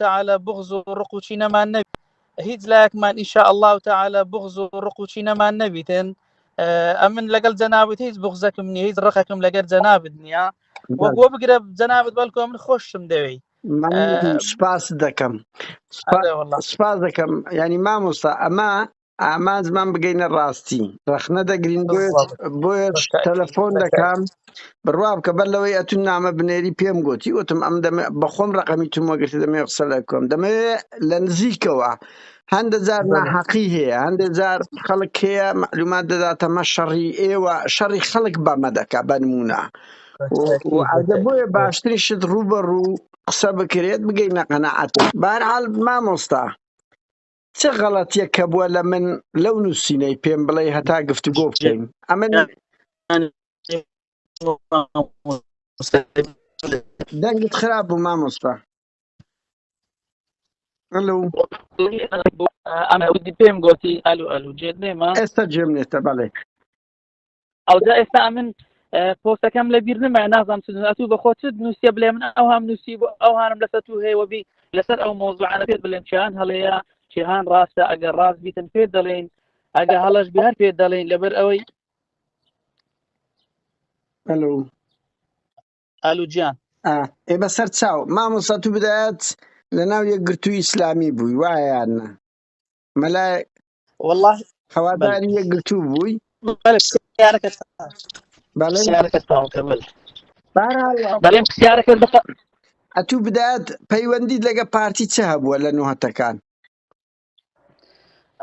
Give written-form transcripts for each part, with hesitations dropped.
تعالی بغز و ڕق و چینەمان نەبی هیچ لایەکمان إن شاء الله تعالی بغز و ڕق و چینەمان نەبیتن ئەمن لەگەڵ جەنابت هیچ بغزەکم نییە هیچ ڕقەکم لەگەر جەنابت نییە وەگوە بگرە جەنابت بەڵکو من خۆشم دەوێی سپاس دەکەم سپاس دەکەم ینی مامۆستا ئەمە ئامانجمان بگەینە ڕاستی ڕەخنە دەگرین بۆیە تەلەفۆن دەکەم بڕوا بکە بەر لەوەی ئەتون نامە بنێری پێم گوتی وتم ئەم دەمێ بەخۆم ڕقەمی تم وەگرتی دەمێ قسە لە کۆم دەمەوێ لە نزیکەوە هەندە جار ناحەقی هەیە هەندێ جار خەڵک هەیە معلومات دەداتەمە شەڕی ئێوە شەڕی خەڵک بەمە دەکا بە نمونە ئەگە بۆیە باشترین شت ڕوو بە ڕوو قسە بکرێت بگەینە قەنەعەت بارحاڵ مامۆستا چ غەڵەتیەک کە بووە لە من لەو نووسینەی پێم بڵێ هەتا گفتوگۆ بکەین ئەمن دەنگت خراپ بوو مامۆستا ئەلو ئەمە پێم گوتی ئەلو ئەلو جێت نێما ئێستا جێم نێتە بەڵێ ئەوجا ئێستا من پۆستەکەم لە بیر نما نازانم چ ئەتوو بە خۆت چت نووسیە بلێ من ئەو هەم نووسی بۆ ئەو هاانم لەسەر تو هەیە وەبی لەسەر ئەو مۆزوعانە پێت بڵێن چیان هەڵەیە چیهان ڕاستە ئەگەر ڕاست بیتن پێت دەڵێن ئەگە هەڵەش بی هەر پێت دەڵێن لەبەر ئەوەی ئەلو ئالو گیان ئێ بەسەر چاو مامۆستا تو بدایەت لە ناو یەکگرتووی ئیسلامی بووی وایە یان نا مەلای والله هەواداری یەکگرتوو بووی بەڵێ پرسیارەکە بەڵێ پرسیارەکە تەواو کە بەڵێ بەهەرحاڵ بەڵێ پرسیارەکە بەقە ئەتوو بدایەت پەیوەندیت لەگە پارتی چ هەبووە لە نوهەتەکان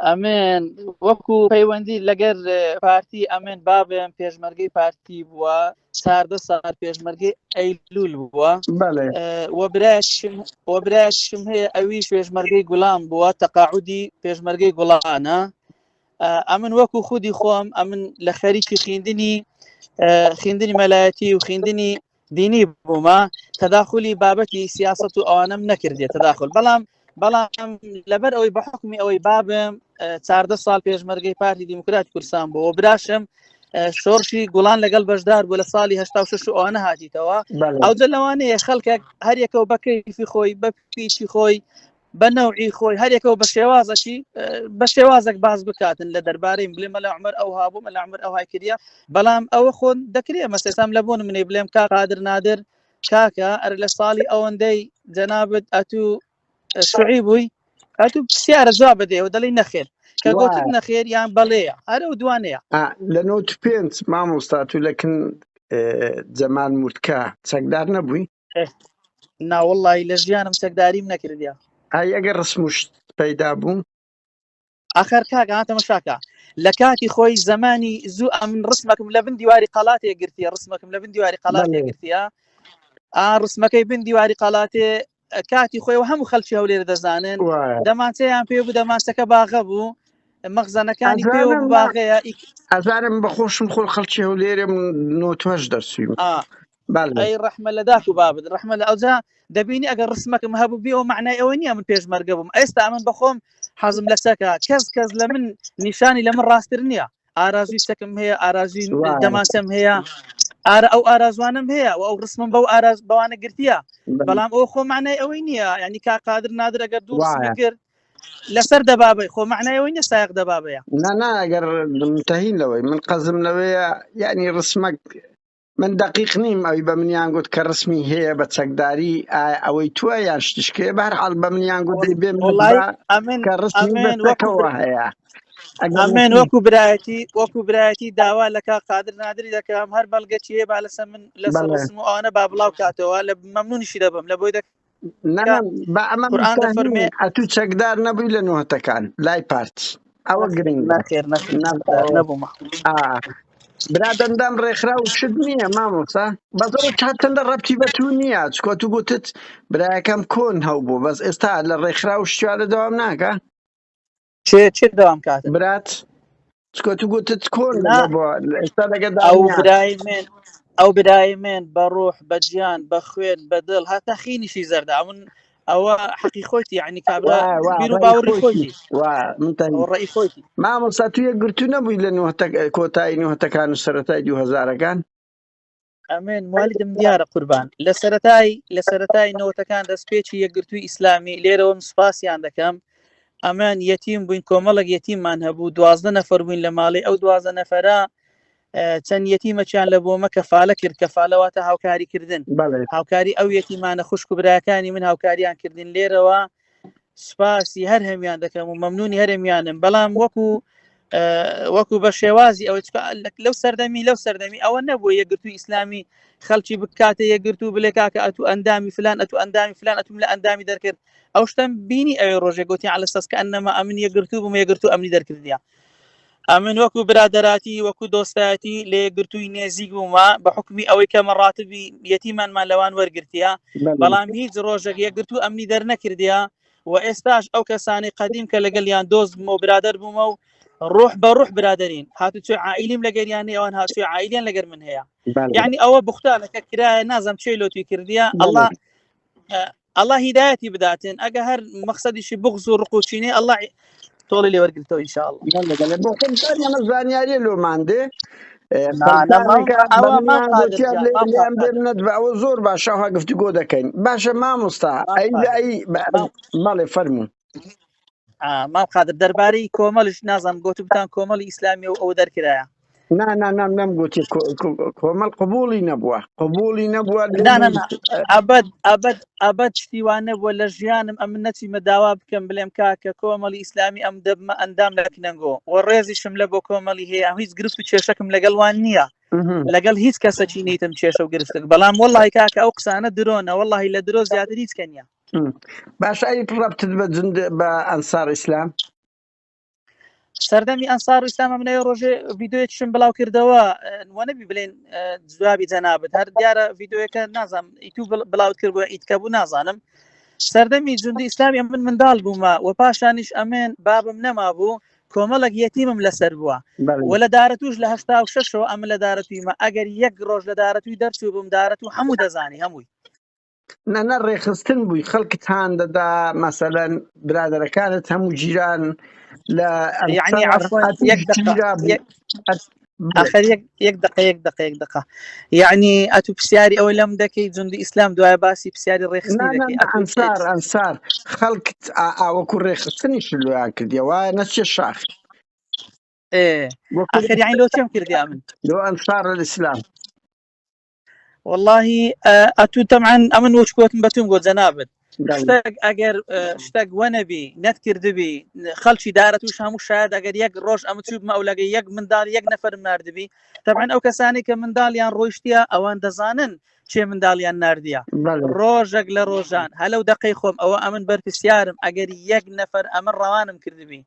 ئەمن وەکو پەیوەندی لەگەر پارتی ئەمن بابم پێشمەرگەی پارتی بووە چاردە سال پێشمەرگەی ئەیلول بووە بەڵێ وەبرایشم وەبرایشم هەیە ئەویش پێشمەرگەی گوڵان بووە تەقاعودی پێشمەرگەی گوڵانە ئەمن وەکو خودی خۆم ئەمن لە خەریکی خوێندنی خوێندنی مەلایەتی و خوێندنی دینی بوومە تەداخلی بابەتی سیاست و ئەوانم نەکردێت تەداخل بەڵام بەڵام لەبەر ئەوەی بە حکمی ئەوەی بابم چاردە ساڵ پێشمەرگەی پارتی دیموکرات کوردستان بۆ براشم شۆڕشی گوڵان لەگەڵ بەشدار بوو لە ساڵی 16 و ئەوانە هاتیتەوە ئەوجە لەوانەیە خەڵکێک هەریەکەەوە بە کەیفی خۆی بە پیچی خۆی بە نەوعی خۆی هەریەکەەوە بە شێوازەکی بە شێوازێک باز بکاتن لە دەربارەی بلێ مەلا عمر ئەو هابوو مەلا عمر ئەو های کردە بەڵام ئەوە خۆ دەکرێ مەسەسام لە بۆن منەی بلێم کا قادر نادر کاکە ئەر لە ساڵی ئەوەندەی جەنابت ئەتوو شوعی بووی ئەتوو پرسیارە جواب بدەیەوە دەڵێی نەخێر کە گوتت نەخێر یان بەڵێیە هەر ئەو دوانەیە لە نۆت پێنج مامۆستا تو لەکن جەمال مورتکە چەکدار نەبووی ناوەڵی لە ژیانم چەکداریم نەکردیا ئەی ئەگەر ڕسمشت پەیدا بوو ئاخر کاکە ها تەمەشاکە لە کاتی خۆی زمانی زوو ئەمن ڕسمەکم لە بن دیواری قەڵاتێ گرتیە ڕسمەکم لە بن دیواری قەڵاتێ گرتیە ئا ڕسمەکەی بن دیواری قەڵاتێ کاتی خۆی و هەموو خەڵکی هەولێر دەزانن دەمانچەیان پێ بوو دەمانچەکە باغە بوو مەخزەنەکانی پێ باغەیە ئەزانم بەخۆشم خۆ خەڵکی هەولێرم نۆتوەش دەرچوویم ئەی ڕەحمە لە داک و بابت ڕەحمە لە ئەوجا دەبینی ئەگەر ڕسمەکەم هەبوو بێ ئەو معنای ئەوە نییە من پێشمەرگە بووم ئێستا من بەخۆم حەزم لە چەکە کەس کەس لە من نیشانی لە من ڕاستتر نییە ئارازوی چەکم هەیە ئارازوی دەمانچەم هەیە ئارە ئەو ئارازوانم هەیە و ئەو ڕسمم بەو ئاراز بەوانە گرتیە بەڵام ئەو خۆ معنای ئەوەی نییە ینی کا قادر نادر ئەگەر دوو ڕسمی کرد لەسەر دەبابەی خۆ معنای ئەوەی نییە سایق دەبابەیە نا نا ئەگەر منتهین لەوەی من قەزم لەوەیە یعنی ڕسمەک من دەقیق نیم ئەوی بە منیان گوت کە ڕسمی هەیە بە چەکداری ئایا ئەوەی تووە یان شتیشکەیە بە هەر حاڵ بە منیان گوت دەی بێ وڵی ئەمن کە ڕسمی بە ئەمن وەکو چەکەوە هەیە ئەگەر ئەمن ڕسمی وەکو برایەتی وەکو برایەتی داوا لە کاک قادر نادری دەکەم هەر بەڵگە چیە با لەسەر من لەسەر بەڵێ ڕسم و ئەوانە با بڵاو کاتەوە لە مەمنونیشی دەبم لە بۆی نا دەکا نا با ئەمە قورئان دەفەرمێ مستهین ئەتوو چەکدار نەبووی لە نوهتەکان لای پارتی ئەوە گرنگە نەخێر نەخێر نا چەکدار نەبوومە ئا برا دەندام ڕێکخراو شت نییە مامۆستا بەس ئەوە هەرچەندە ڕەبتی بە تو نییە چکۆ تو گوتت برایەکەم کۆن هەبوو بەس ئێستا لە ڕێکخراو شتیانە دەوام ناکە چێ چێ دەوام کاتن برات چکۆ تو گوتت کۆن نا لەگە بۆ ئێستا لەگە ئەو دانیا برای من ئەو برای من بە ڕۆح بە گیان بە خوێن بە دڵ هەتا خینیشی زەردە ئەون ئەوە حەقی خۆیتی یعنی وا کابرا وا بیر و ڕای باوەڕی خۆیتی خۆیتی وا من تەنگ ئەوە ڕەئی خۆیتی مامۆستا تو یەکگرتوو نەبووی لە نوهتە کۆتایی نوهتەکان و سەرەتای دوو هەزارەکان؟ ئەمن موالیدم دیارە قوربان لە سەرەتای لە سەرەتای نەوەتەکان دەستپێکی یەکگرتووی ئیسلامی لێرەوەم سوپاسیان دەکەم ئەمن یەتیم بووین کۆمەڵک یەتیممان هەبوو دوازدە نەفەر بووین لە ماڵی ئەو دوازدە نەفەرە چەند یەتیمەکیان لە بۆمە کەفالە کرد کەفالەواتە هاوکاری کردن هاوکاری ئەو یەتیمانە خوشک و براکانی من هاوکاریان کردن لێرەوە سوپاسی هەر هەمیان دەکەم و مەمنونی هەرێمیانم بەڵام وەکو وەکو بە شێوازی ئەوە لەو سەردەمی لەو سەردەمی ئەوە نەبوو یەکگرتوو ئیسلامی خەڵکی بکاتە یەکگرتوو بلێ کاکە ئەتو ئەندامی فلان ئەتو ئەندامی فلان ئەتوم لە ئەندامی دەرکرد ئەو شتم بینی ئەوێ ڕۆژێک گوتی على سەس کە ئەنەما ئەمن یەکگرتوو بووم یەکگرتوو ئەمنی دەرکردە ئەمن وەکو برادەراتی وەکو دۆستایەتی لە یەکگرتووی نێزیک بوومە بە حکومی ئەوەی کە مەڕاتبی یەتیمانمان لەوان وەرگرتیە بەڵام هیچ ڕۆژێک یەکگرتوو ئەمنی دەرنەکردە و ئێستاش ئەو کەسانی قەدیم کە لەگەڵیان دۆست بوومە و برادەر بوومە و ڕۆح بە ڕۆح برادەرین هاتوچۆی عائیلیم لەگەریان ئەوان هاتوچۆی عائیلیان لەگەر من هەیە یعنی ئەوە بوختانەکە کرایە نازم چێ لۆتوی کردیە ئەڵا ئەڵا هیدایەتی بداتن ئەگە هەر مەقسەدیشی بغز و ڕق و چینێ ئەڵا تۆڵی لێ وەرگرتەوە ان شاء الله بەڵێ بەڵێ بۆ خۆم ئەمە زانیاریە لۆمان دێ ئەوە زۆر باشە ها گفتوگۆ دەکەین باشە مامۆستا ئەی ئەی بەڵێ فەرموو مام قادر دەربارەی کۆمەڵش نازانم گوتبتان کۆمەڵی ئیسلامی و ئەوە دەرکرایە نا نا نا نەم گوتی کۆمەڵ قبولی نەبووە قبولی نەبووە ئەبد ئەبد ئەبد شتی وان نەبووە لە ژیانم ئەمن نەچیمە داوا بکەم بلێم کاکە کۆمەڵی ئیسلامی ئەم دەبمە ئەندام لە کنەنگۆ و ڕێزیشم لە بۆ کۆمەڵی هەیە هیچ گرفت و کێشەکم لەگەڵ وان نییە لەگەڵ هیچ کەسەکی نیتم کێشە و گرفتک بەڵام وەڵی کاکە ئەو قسانە درۆنە وەڵی لە درۆ زیاتر هیچ کە نییە باشە ئەی ڕەبتت بە جند بە ئەنسار ئیسلام سەردەمی ئەنسار و ئیسلام منەوە ڕۆژێ ڤیددیوەکیشم بڵاو کردەوە وەنەبی بلێن جوابی جەنابت هەر دیارە ڤیددیوەکە نازانم ئیتو بڵاوت کرد بۆ ئیتکە بوو نازانم سەردەمی جوندی ئیسلامی من منداڵ بوومە و پاشانیش ئەمێن بابم نەما بوو کۆمەڵک یەتیمم لەسەر بووە و لە دارەتوش لە هەشتا و شەشەوە ئەمە لە دارەتویمە ئەگەر یەک ڕۆژ لە دارەتوی دەرچوو بووم دارەتو هەموو دەزانی هەمووی نا نا ڕێکخستن بووی خەڵکت هان دەدا مەسەلەن برادەرەکانت هەموو جیران لە یعنی ئەنسار عفوا ئەتوو یەک دقە گیرا بوو یەک ئەت بڵێ آخر یەک یەک دقە یەک دقە یەک دقە یعنی ئەتو پرسیاری ئەوەی لەم دەکەی جوندی ئیسلام دوای باسی پرسیاری نا ڕێکخستنی نا دەکەی نا ئەتو ئەنسار ئەنسار خەڵکت ئا- ئا وەکو ڕێکخستنیش لۆیان کردیە وایە نەچیە شاخ ئێ وەکو آخر یعنی لۆ چێم کردی ئەمن لۆ ئەنسار الئیسلام واللهی ئەتو تەمان ئەمن وەچ گوتم بەتوم گۆ جەنابت شتێک ئەگەر شتێک وەنەبی نەتکردبی خەڵکی دارە توش هەموو شاید ئەگەر یەک ڕۆژ ئەمە چوو ئەو لەگە یەک منداڵ یەک نەفرم نردبی تەبعەن ئەو کەسانی کە منداڵیان ڕۆیشتە ئەوان دەزانن چێ منداڵیان نردیە ڕۆژێک لە ڕۆژان هەلو دقی خۆم ئەوە ئەمن بەرپرسیارم ئەگەر یەک نەفەر ئەمن ڕەوانم کردبی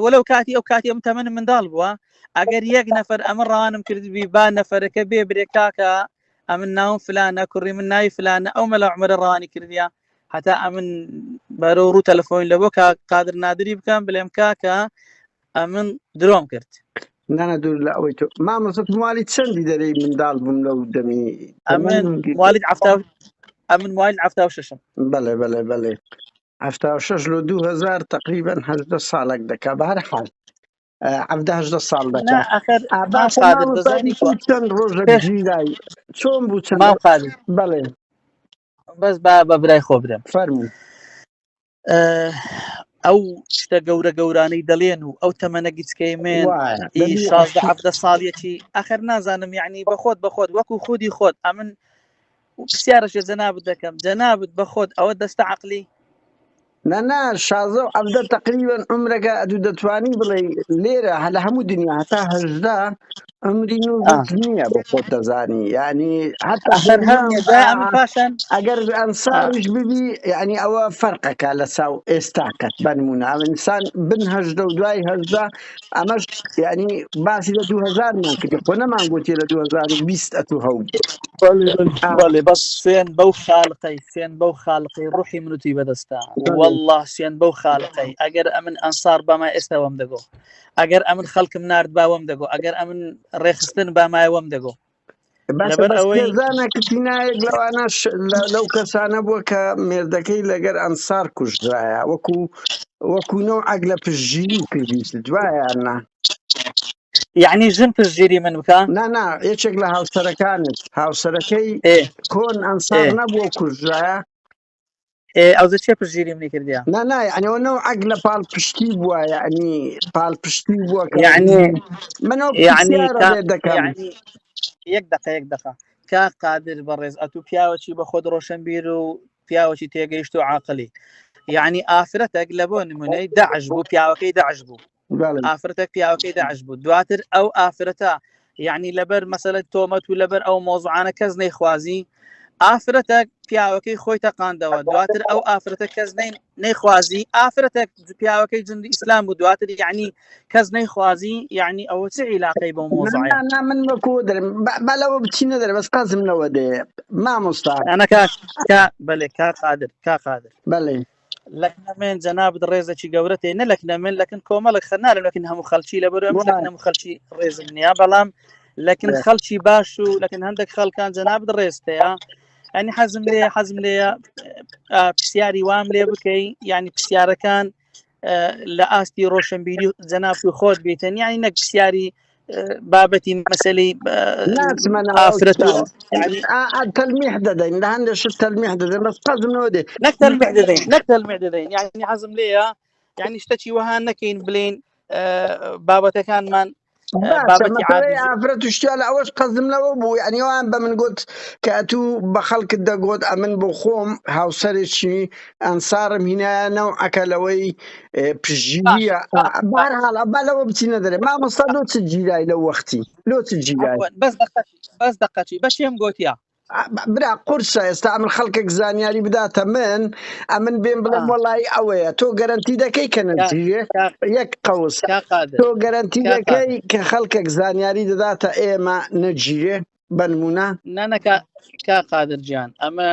وەلو کاتی ئەو کاتی ئەم تەمەنم منداڵ بووە ئەگەر یەک نەفەر ئەمە ڕەوانم کردبی با نەفەرەکە بێ برێ کاکە ئەمن ناوم فلانە کوڕی من ناوی فلانە ئەو مەلا عمرە ڕەوانی کردیە هەتا ئەمن بەرەو ڕوو تەلەفۆن لە بۆ قادر نادری بکەم بلێم کاکە ئەمن درۆم کرد نانا دوور لە ئەوەی تۆ مامۆستا موالی چەندی دەرەی منداڵ بووم لەو دەمی ئەمن موالید عفتا ئەمن موالید عفتا و شەشم بەڵێ بەڵێ بەڵێ 76 لۆ 2000 تقریبا 18 ساڵێک دەکا بە هەر حاڵ عەبدە 18 ساڵ نا دەکا ئەخر ئا مام باشە قادر مامۆستا دەزانی تۆ کوا چەند ڕۆژێک پێش گیرای چۆن بوو چەند مام قادر بەڵێ بەس با بە برای خۆ برم فەرموو ئەو شتە گەورە گەورانەی دەڵێن و ئەو تەمەنە گچکەی من وایە ئی دەبی 16 17 ساڵیەکی ئەخر نازانم یعنی بەخۆت بەخۆت وەکو خودی خۆت ئەمن پرسیارەشێ جەنابت دەکەم جەنابت بەخۆت ئەوە دەستە عقلی نا نا شازدە و حەڤدە تەقریبەن عومرەکە ئەتوو دەتوانی بڵێ لێرە لە هەموو دنیا هەتا هەژدە عومری آه. نوزت نییە بۆ خۆت دەزانی یعنی حتا ئەخر هەر دڵنیام نییە دوای ئەمن پاشان ئەگەر آه. ئەنساریش ببی یعنی ئەوە فەرقەکە لە چاو ئێستاکەت بە نمونە ئەم ئینسان بن هەژدە و دوای هەژدە ئەمەش یعنی باسی لە 2000 مان کردی خۆ نەمان گوتی لە 2020 ئەتوو هەو بەڵێ بەس سوێن بەو خاڵقەی سوێن بەو خاڵقەی ڕوحی منوتی بەدەستە والله سوێن بەو خاڵقەی ئەگەر ئەمن ئەنسار بەما ئێستا وەم دەگۆ ئەگەر ئەمن خەڵکم نارد باوەم دەگۆ ئەگەر ئەمن ڕێخستن بامایەوەم دەگۆ باشە لەبەر بەس ئەوەی خێزانە کتینایەک لەوانە لەو کەسانە بووە کە مێردەکەی لەگەر ئەنسار کوژرایە وەکو وەکو نەوعەک لە پشتگیری کردیت دوایان نا. یعنی ژن پشتگیری من بکە؟ نا نا یەکێک لە هاوسەرەکانت هاوسەرەکەی کۆن ئەنسار نەبووە کوژرایە. ئەوزە چێ پشتگیری منی کردیا؟ نا نا یعنی ئەوە نەوعەک لە پاڵپشتی بووە یعنی پاڵپشتی بووە کە یعنی من ئەو یعنی پرسیارە کا لێ دەکەم. یعنی یەک دقە یەک دقە کاک قادر بەڕێز ئەتوو پیاوەکی بە خۆت ڕۆشنبیر و پیاوەکی تێگەیشت و عاقلی یعنی ئافرەتێک لە بۆ نمونەی داعش بوو پیاوەکەی داعش بوو ئافرەتێک پیاوەکەی داعش بوو دواتر ئەو ئافرەتە یعنی لەبەر مەسەلە تۆمەت و لەبەر ئەو مۆزعانە کەس نەیخوازی ئافرەتێک پیاوەکەی خۆی تەقاندەوە دواتر ئەو ئافرەتە کەس نەیخوازی ئافرەتێک پیاوەکەی جندی ئیسلام بوو دواتر یعنی کەس نەیخوازی یعنی ئەوە چ عیلاقەی بۆ مۆزعەیە؟ نا من وەکو دەرم با لەوە بچینە دەرە بەس قەزم لەوە دێ مامۆستا ئەنە کا کا بەلێ کا قادر کا قادر بەڵێ لەکنە من جەنابت ڕێزێکی گەورە تێ نە لەکنە من لەکن کۆمەڵک خەنالم لەکن هەموو خەڵکی لەبەر ئەم لەکن هەموو خەڵکی ڕێزم نییە بەڵام لەکن خەڵکی باش و لەکن هەندێک خەڵکان جەنابت ڕێزتەیە ئەنی حەزم لێ حەزم لێیە پرسیاری وام لێ بکەی ینی پرسیارەکان لە ئاستی ڕۆشنبیری جەنابی خۆت بیتن یانی نەک پرسیاری بابەتی مەسەلەی ئافرەت تەلمیح دەدەین لە هەندێک شت تەلمیح دەدەین بەس قەزم لەوە دێ نەک تەلمیح دەدەین نەک تەلمیح دەدەین یعنی حەزم لێیە یعنی شتەکی وەها نەکەین بلین بابەتەکانمان بابەتی ئافرەت و شتیا لە ئەوەش قەزم لەوە بوو یعنی ئەوان بە من گوت کە ئەتوو بە خەڵکت دەگوت ئەمن بۆ خۆم هاوسەرێکی ئەنسارم هینایە نەوعەکە لەوەی پشتگیریە بەهەرحاڵ با لەوە بچینە دەرێ مامۆستا لۆ چ گیرای لەو وەختی لۆ چ گیرای بەس دەقەچی بەس دەقەچی بەشێم گۆتیا برا قورسە ئێستا ئەمن خەڵکێک زانیاری بداتە من ئەمن بێم بڵێم وەڵی ئەوەیە تۆ گەرنتی دەکەی کە نەجیرێ یەک قەوس تۆ گەرنتی دەکەی کە خەڵکێک زانیاری دەداتە ئێمە نەگیرێ بەنمونە؟ نانا کا کا قادر گیان ئەمە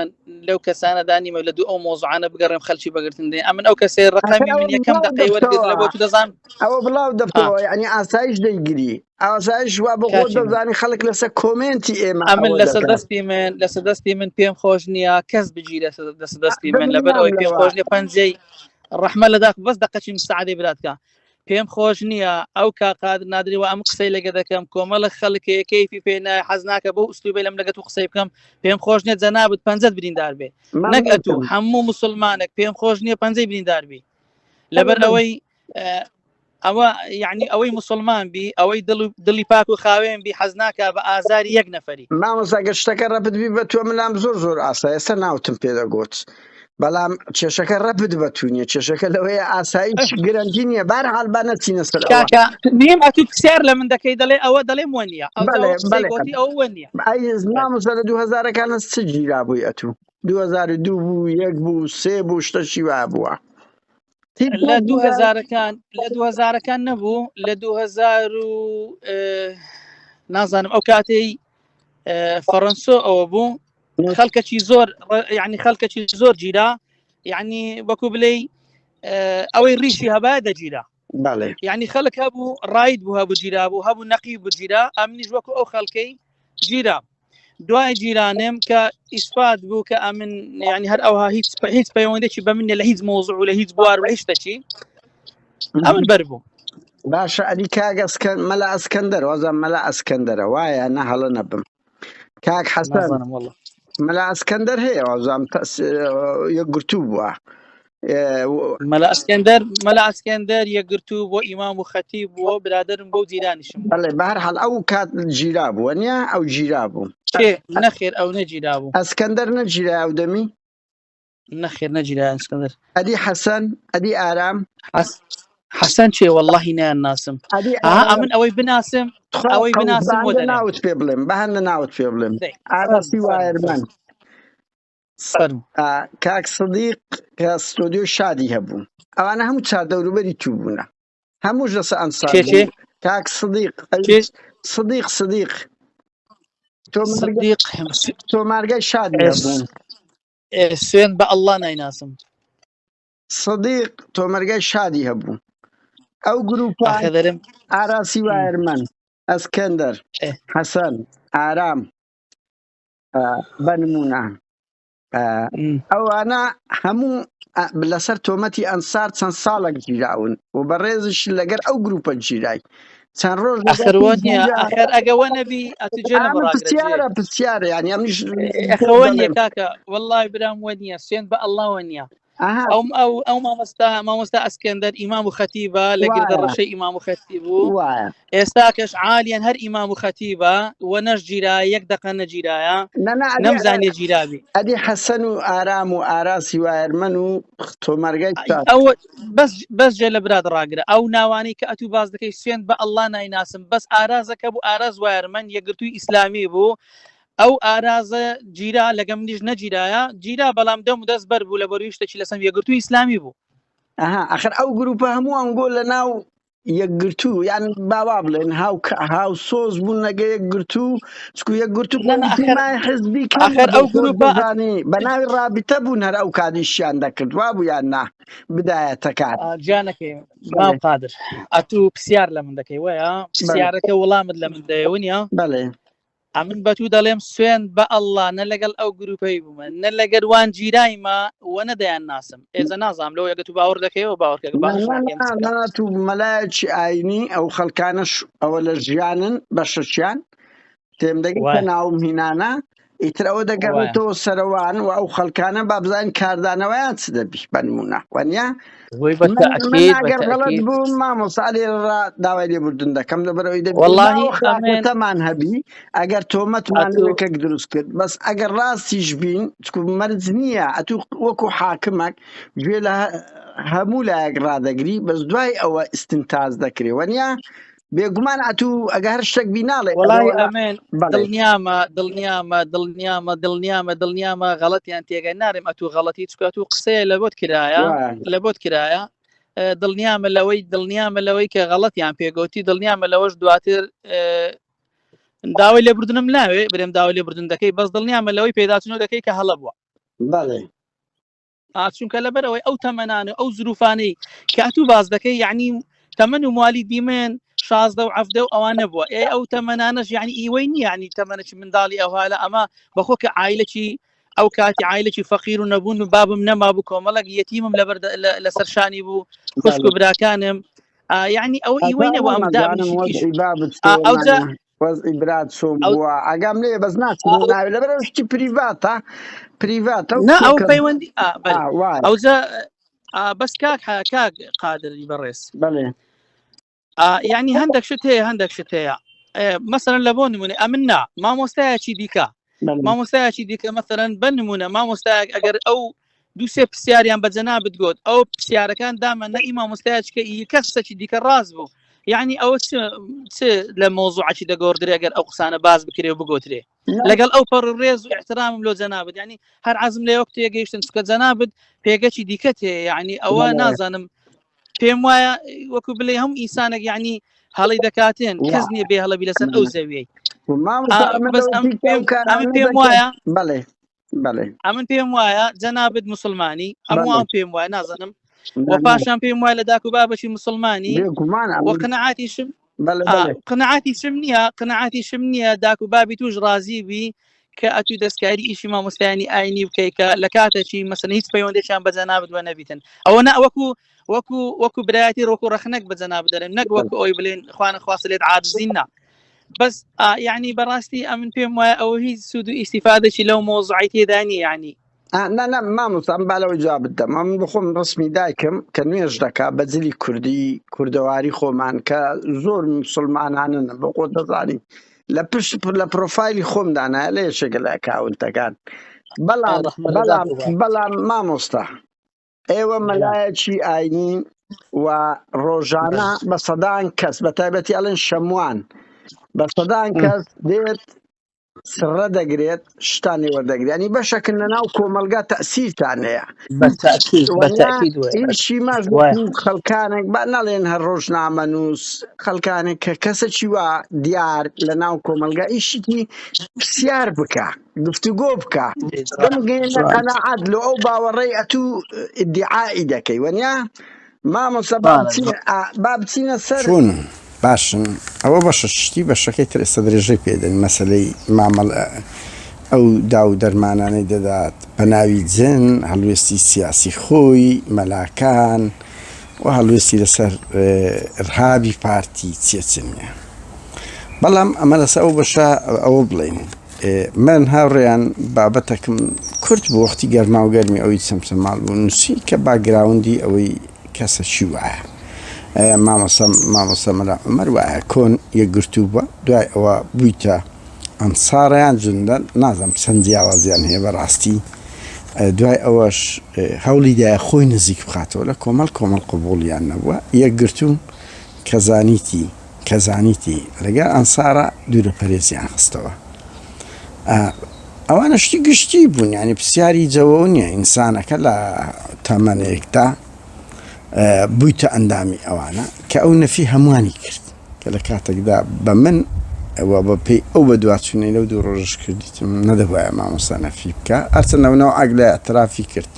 لەو کەسانە دانیمە لە دوو ئەو مۆزعانە بگەڕێم خەلکی بەگرتن دێ ئەمن ئەو کەسێ ڕقەمی من یەکەم دقەی وەرگرت لە بۆ تو دەزان ئەوە بڵاو دەبتەوە یعنی ئاسایش دەیگری ئاسایش وا بۆ خۆت دەزانی خەڵک لەسەر کۆمێنتی ئێمە ئەمن لەسەر دەستی من لەسەر دەستی من پێم خۆش نییە کەس بگی لەسەر دەستی من لەبەر ئەوەی پێم خۆش نییە پەنجەی ڕەحمە لەداخ بەس دەقەچی مساعدەی براتکە پێم خۆش نییە ئەو کاک قادر نادری وە ئەم قسەی لەگە دەکەم کۆمەڵە خەڵکێ کەیفی پێ نایە حەز ناکە بەو ئوسلوبەی لەم لەگە تو قسەی بکەم پێم خۆش نییە جەنابت پەنجەت بریندار بێ نەک ئەتوو هەموو مسلمانێک پێم خۆش نییە پەنجەی بریندار بی لەبەر ئەوەی ئەوە یعنی ئەوەی مسلمان بی ئەوەی دڵ دڵی پاک و خاوێن بی حەز ناکە بە ئازاری یەک نەفەری. مامۆستا گەر شتەکە ڕەبت بی بە تۆ من لام زۆر زۆر ئاسا ئێستا ناوتم پێ دەگوت بەڵام کێشەکە ڕەبت بە تو نیە کێشەکە لەوەیە ئاسایش گرەنتی نییە بارحاڵ با نەچینە سەر ئەوە. کاکە نیم ئەتوو پرسیار لە من دەکەی دەڵێ ئەوە دەڵێم وە نییە ئەو بەڵێ قسەی بەڵێ گۆتی ئەوە وە نییە. ئەی مامۆستا لە 2000ەکانە چ گیرابووی ئەتوو 2002 بوو یەک بوو سێ بوو شتەکی وا بووە تیپ لە بوو دوو گیرا هەزارەکان لە دوو هەزارەکان نەبوو لە 2000 و نازانم ئەو کاتەی فەڕەنسۆ ئەوە بوو خەڵکەکی زۆر یعنی خەڵکەکی زۆر گیرا یعنی وەکو بلێ ئەوەی ڕیشی هەبا دەگیرا بەڵێ یعنی خەڵک هەبوو ڕایت بوو هەبوو گیرا بوو هەبوو نەقی بوو گیرا ئەمنیش وەکو ئەو خەڵکەی گیرا دوای گیرانم کە ئیسپات بوو کە ئەمن یعنی هەر ئەوها هیچ هیچ پەیوەندێکی بە من لە هیچ مۆزع و لە هیچ بوار و لە هیچ شتێکی ئەمن بەر بوو باشە ئەدی کاک ئەسکەن مەلا ئەسکەندەر وازم مەلا ئەسکەندەرە وایە نە هەڵە نەبم کاک حەسەن نازانم والله مەلا ئەسکەندەر هەیە وازم یەکگرتوو بووە مەلا ئەسکەندەر مەلا ئەسکەندەر یەکگرتوو بۆ ئیمام و خەتیب بووە برادرم بۆ جیرانیشم بوو بەڵێ بەهەر حاڵ ئەو کات گیرا بووە نییە ئەو گیرا بوو کێ نەخێر ئەو نەگیرا بوو ئەسکەندەر نەگیرا ئەو دەمی نەخێر نەگیرا ئەسکەندەر ئەدی حەسەن ئەدی ئارام حەسەن چێ واللهی نیان ناسم ئەدی ئەها ئارام ئەمن ئەوەی بناسم تخوا ئەوەی قەوس بناسم بە بۆ هەندە دەرێم ناوت پێ بڵێم بە هەندە ناوت پێ بڵێم دەی ئاراسی فەرموو فەرموو وایەرمەن فەرموو کاک سدیق کە ستۆدیۆ شادی هەبوو ئەوانە هەموو چار دەوروبەری تو بوونە هەمووش لەسە ئەنسار کێ کێ بوون کاک سدیق کێ ئەویش سدیق سدیق تۆمارگە سدیق تۆمارگەی شادی هەبوو سوێن بە ئەڵڵا نایناسم سدیق تۆمەرگای شادی هەبوو ئەو گروپە ئاخە دەرم ئاراسی وایەرمەن ئەسکەندەر حەسەن ئارام بە نمونە ئەوانە هەموو لەسەر تۆمەتی ئەنسار چەند ساڵێک گیراون و بەڕێزش لەگەر ئەو گروپە گیرای. چەند ڕۆژ ئەخر وە نییە ئەخر ئەگە وە نەبی ئەتجێ لە پرسیارە پرسیارە یعنی ئەمنیش ئەخەوە نییە کاکە والله برام وە نییە سوێن بە ئەڵڵا وە نییە ئەو ئەو ئەو مامۆستا مامۆستا ئەسکەندەر ئیمام و خەتیبە لە گردە ڕەشەی ئیمام و خەتیب بوو ئێستا کەش عالیان هەر ئیمام و خەتیبە وە نەشگیرا یەک دقە نەگیرایە نەمزانێ گیرابی ئەدی حەسەن و ئارام و ئاراسی وایەرمەن و تۆمارگای ئەو بەس بەس جێ لە برات ڕاگرە ئەو ناوانەی کە ئەتوو باز دەکەی سوێند بە ئەڵڵا نایناسم بەس ئارازەکە بوو ئاراز وایەرمەن یەکگرتووی ئیسلامی بوو ئەو ئارازە گیرا لەگە منیش نەگیرایە گیرا بەڵام دەم و دەست بەر بوو لە بەروی شتێکی لەسەر یەکگرتووی ئیسلامی بوو. ئەها ئەخر ئەو گروپە هەموو ئەنگۆ لە ناو یەکگرتوو یان باوا بڵێن هاو هاوسۆز بوون لەگە یەکگرتوو چکو یەکگرتوو نە نە ئەخر خۆ حزبی کەم ئەخر ئەو نەبوو خۆت گروپە دەزانی بە ناوی ڕابتە بوون هەر ئەو کاتیشیان دەکرد وابوو یان نا بدایەتەکان گیانەکەی مام بەڵێ قادر ئەتوو پرسیار لە من دەکەی وایە بەڵێ پرسیارەکە وەڵامت لە من دەیە ونیە بەڵێ ئەمن بە تو دەڵێم سوێند بە ئەڵڵا نە لەگەڵ ئەو گروپەی بوومە نە لەگەر وان جیرایمە وە نە دەیان ناسم ئێزە نازانم لەوە ئەگە تو باوەڕ دەکەیەوە باوەڕکە نا باشش نا ناکەم نا چ بکەم نا تو مەلایەکی ئاینی ئەو خەڵکانەش ئەوە لە ژیانن بەشەکیان تێم دەگەی کە وایە ناوم هینانە ئیتر ئەوە وایە دەگەڕێتەوە سەرەوان و ئەو خەڵکانە با بزانین کاردانەوەیان چ دەبی بە نمونە وانە وی بە من من تەئکید بە ئەگەر غەڵەت تەئکید بووم مامۆستا لێرە داوای لێبوردن دەکەم لەبەرئەوەی دەبی واللهی ئەو ئەمن خراپەتەمان هەبی ئەگەر تۆمەتمان ئەتوو لەوێکەک دروست کرد بەس ئەگەر ڕاستیش بین چکو مەرج نییە ئەتوو وەکو حاکمەک گوێ لە هەموو لایەک ڕادەگری بەس دوای ئەوە ئیستنتاج دەکرێ وەنیە بێگومان ئەتوو ئەگە هەر شتێک بی ناڵێ وەڵی ئەوە ئەمن بەڵێ دڵنیامە دڵنیامە دڵنیامە دڵنیامە دڵنیامە غەڵەتیان تێگە نارێم ئەتوو غەڵەتی چکە تو قسەیە لە بۆت کرایە وایە لە بۆت کرایە دڵنیامە لەوەی دڵنیامە لەوەی کە غەڵەتیان پێگوتی دڵنیامە لەوەش دواتر داوای لێبوردنم ناوێ برێم داوای لێبوردن دەکەی بەس دڵنیامە لەوەی پێداچنەوە دەکەی کە هەڵە بووە بەڵێ چونکە لەبەرەوەی ئەو تەمەنان و ئەو زروفانەی کە ئەتوو باز دەکەی یعنی تەمەن و موالی دیمن 16 و عەفدە و ئەوانە بووە ئێ ئەو تەمەنانەش یعنی ئیوەی نییە یعنی تەمەنێکی منداڵی ئەوها لە ئەمە بەخۆ کە عایلەکی ئەو کاتی عایلەکی فەقیر و نەبوون و بابم نەمابوو کۆمەڵک یەتیمم لەبەر لەسەر شانی بوو خوشک و براکانم یعنی ئەو ئیوەی نەبوو ئەم دابنیشی ئەوجا وەزعی برات چۆن بووە ئاگام لێ بەس ناچم ناوێ لەبەر شتی پریڤاتە پریڤاتە نا ئەو پەیوەندی ئەوجا بەس کاک کاک قادری بەڕێز بەڵێ یعنی هەندێک شت هەیە هەندێک شت هەیە مەسەرەن لە بۆ نمونە ئەمن نا مامۆستایەکی دیکە مامۆستایەکی دیکە مەسەرەن بە نمونە مامۆستایەک ئەگەر ئەو دووسێ پرسیاریان بە جەنابت گوت ئەو پرسیارەکان دامە نە ئی مامۆستایەکە ئی کەسێکی دیکە ڕاست بوو یعنی ئەوە چ لە مۆزوعەکی دەگۆڕدرێ ئەگەر ئەو قسانە باز بکرێ و بگوترێ لەگەڵ ئەو پەڕ ڕێز و احترامم لۆ جەنابت یعنی هەر عزم لە وەک تێگەیشتن چکە جەنابت پێگەکی دیکە تێ یعنی ئەوە نازانم پێم وایە وەکو بلێ هەم ئینسانێک یعنی هەڵی دەکاتێن کەس نییە بێ هەڵەبی لەسەر ئەو زەویەی بەس ئەم پێم وایە بەڵێ بەڵێ ئەمن پێم وایە جەنابت مسلمانی هەمووان پێم وایە نازانم و پاشان پێم وایە لە داک و بابەتی مسلمانی وە قەنەعاتیشم قەنەعاتیشم نییە قەنەعاتیشم نییە داک و بابی توش ڕازی بی کە ئەتوو دەستکاری ئیشی مامۆستایانی ئاینی بکەی کە لە کاتێکی مەسەن هیچ پەیوەندێکیان بە جەنابت وە نەبیتن ئەوە نا وەکو وەکو وەکو برایەتی ڕۆکو ڕەخنەک بە جەناب دەرێن نەک وەکو ئەوی بلێن خوانە خواست لێت عاجزین نا بەس یعنی بەڕاستی ئەمن پێم وایە ئەوە هیچ سوود و ئیسیفادەکی لەو مۆزعی تێدا نییە یعنی نا نا مامۆستا ئەم بالەوە جوابت دەم ئەم بخۆم ڕسمی دایکم کە نوێژ دەکا بە جلی کوردی کوردەواری خۆمان کە زۆر مسلمانانن بۆ خۆ دەزانی لە پشت لە پرۆفایلی خۆم دانایە لە یەکێکە لە ئەکاونتەکان بەڵام بەڵام بەڵام مامۆستا ئێوە مەلایەکی ئاینی و ڕۆژانە بە سەدان کەس بە تایبەتی ئەڵێن شەموان بە سەدان کەس دێت سڕە دەگرێت شتان لێ وەردەگرێت ینی بەشەکن لە ناو کۆمەلگا تەسیرتان هەیە ئیشی ماش خەڵکانێک با نەڵێن هەر ڕۆژنامەنووس خەڵکانێک کە کەسەکی وا دیار لە ناو کۆمەلگا ئیشکی پرسیار بکە گفتوگۆ بکە بمگەێنە قەناعەت لۆ ئەو باوەڕەی ئەتوو ئیدعائی دەکەی وەنیا مامۆستا با بچینە سەر چۆن باشن ئەوە بەشە شتی بەشەکەی تر ئێستا درێژەی پێدەین مەسەلەی مامەڵە ئەو داو و دەرمانانەی دەدات بە ناوی جن هەڵوێستی سیاسی خۆی مەلاکان. و هەڵوێستی لەسەر ئرهابی پارتی چیە چ نییە. بەڵام ئەمە لەسەر ئەو بەشە ئەوە بڵێین من هاوڕێیان بابەتەکم کورت بوو وەختی گەرما و گەرمی ئەوی چەمچەماڵ بوو نووسی کە باگراوندی ئەوەی کەسە چی وایە مامۆستا مامۆستا مەلا عومەر وایە کۆن یەکگرتوو بووە دوای ئەوە بوویتە ئەنسارەیان جوندە نازانم چەند جیاوازیان هەیە بەڕاستی دوای ئەوەش هەوڵی دایە خۆی نزیک بخاتەوە لە کۆمەڵ کۆمەڵ قبوڵیان نەبووە یەکگرتوو کە زانیتی کە زانیتی لەگەڵ ئەنسارە دوورە پەرێزیان خستەوە ئەوانە شتی گشتی بوون ینی پرسیاری جەوە نییە ئینسانەکە لە تەمەنێکدا بوویتە ئەندامی ئەوانە کە ئەو نەفی هەمووانی کرد کە لە کاتێکدا بە من و بە پێی ئەو بەدواچوونەی لەو دوو ڕۆژەش کردیتم نەدەبوایە مامۆستا نەفی بکا هەرچەندە ئەو نەوعەک لە ئیعترافی کرد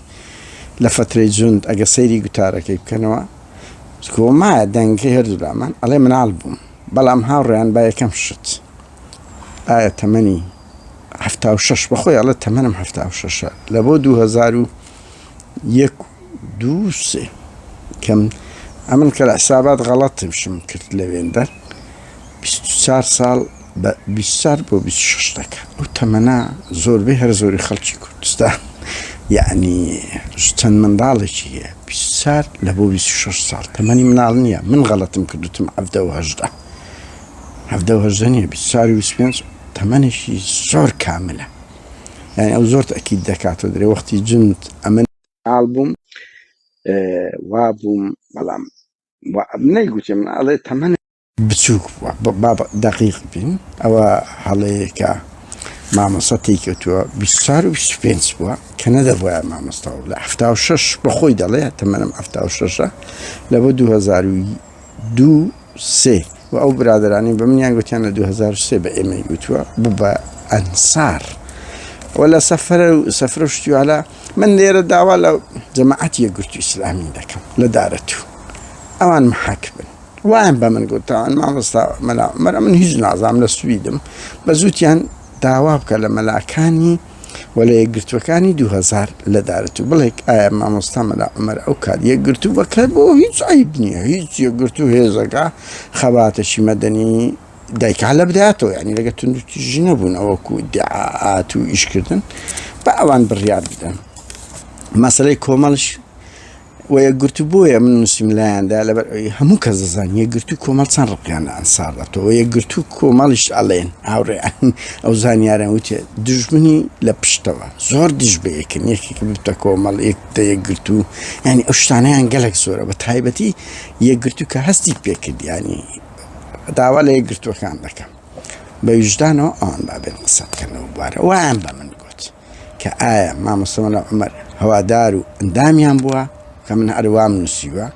لە فەترەی جوند ئەگە سەیری گوتارەکەی بکەنەوە کۆمایە دەنگەکەی هەردوو لامان ئەڵێ مناڵ بووم بەڵام هاوڕێیان با یەکەم شت ئایا تەمەنی 76 بەخۆی ئەڵێ تەمەنم 76 لە بۆ 2000 یەک و دوو سێ کەم ئەمن کە لە حسابات غەڵەتمشم کرد لەوێندەر 24 ساڵ بە 24 بۆ 26 دەکا ئەو تەمەنە زۆربەی هەر زۆری خەڵکی کوردستان یعنی چەند منداڵێکی هەیە 24 لە بۆ 26 ساڵ تەمەنی مناڵ نییە من غەڵەتم کردوتم حەڤدە و هەژدە حەڤدە و هەژدە نییە 24 و 25 تەمەنێکی زۆر کاملە یانی ئەو زۆر تەئکید دەکاتەوە دەرێ وەختی جند ئەمن مناڵ بووم وا بووم بەڵام نەیگوتێ من ئەڵێ تەمەن بچووک بووە با دەقیق بین ئەوە هەڵەیەکە مامۆستا تێکەوتووە 24 و 25 بووە کە نەدەبووە مامۆستا لە 76 بەخۆی دەڵێ تەمەنم 76 لە بۆ 2002 سێ و ئەو برادەرانەی بە منیان گوتیان لە 2003 بە ئێمەی گوتووە بوو بە ئەنسار و لە سەفرە و سەفرە و شتیوالە من لێرە داوا لە جەماعەتی یەکگرتوو ئیسلامی دەکەم لە دارەتوو ئەوان محەک بن وایان بە من گوتان مامۆستا مەلا عومەر من هیچ نازانم لە سویدم بە زووتیان داوا بکە لە مەلاکانی و لە یەکگرتووەکانی 2000 لە دارەتوو بڵێک ئایا مامۆستا مەلا عومەر ئەو کات یەکگرتوو بە کە بۆ هیچ عیب نییە هیچ یەکگرتوو هێزەکە خەباتەکی مەدەنی دایکا لە بداتەوە یعنی لەگە توندوتیژی نەبوون ئەوەکو ئیدعاات و ئیشکردن بە ئەوان بڕیار بدەن مەسەلەی کۆمەڵش و یەکگرتوو بۆیە من نووسیم لایاندا لەبەر ئەوەی هەموو کەس دەزانێت یەکگرتوو کۆمەڵ چەند ڕقیان لە ئەنسار دەتەوە یەکگرتوو کۆمەڵیش ئەڵێن هاوڕێیان ئەو زانیاران وتێ دژمنی لە پشتەوە زۆر دژ بە یەکن یەکێک ببتە کۆمەڵ یەک بتە یەکگرتوو یعنی ئەو شتانەیان گەلک زۆرە بە تایبەتی یەکگرتوو کە هەستی پێکرد ینی داوا لە یەکگرتووەکان دەکەم بە ویژدانەوە ئەوان بابێن قسە بکەنەوە بوارە وایان بە من گوت. کە ئایا مامۆستا مەلا عومەر هەوادار و ئەندامیان بووە کە من هەر وام نووسیوە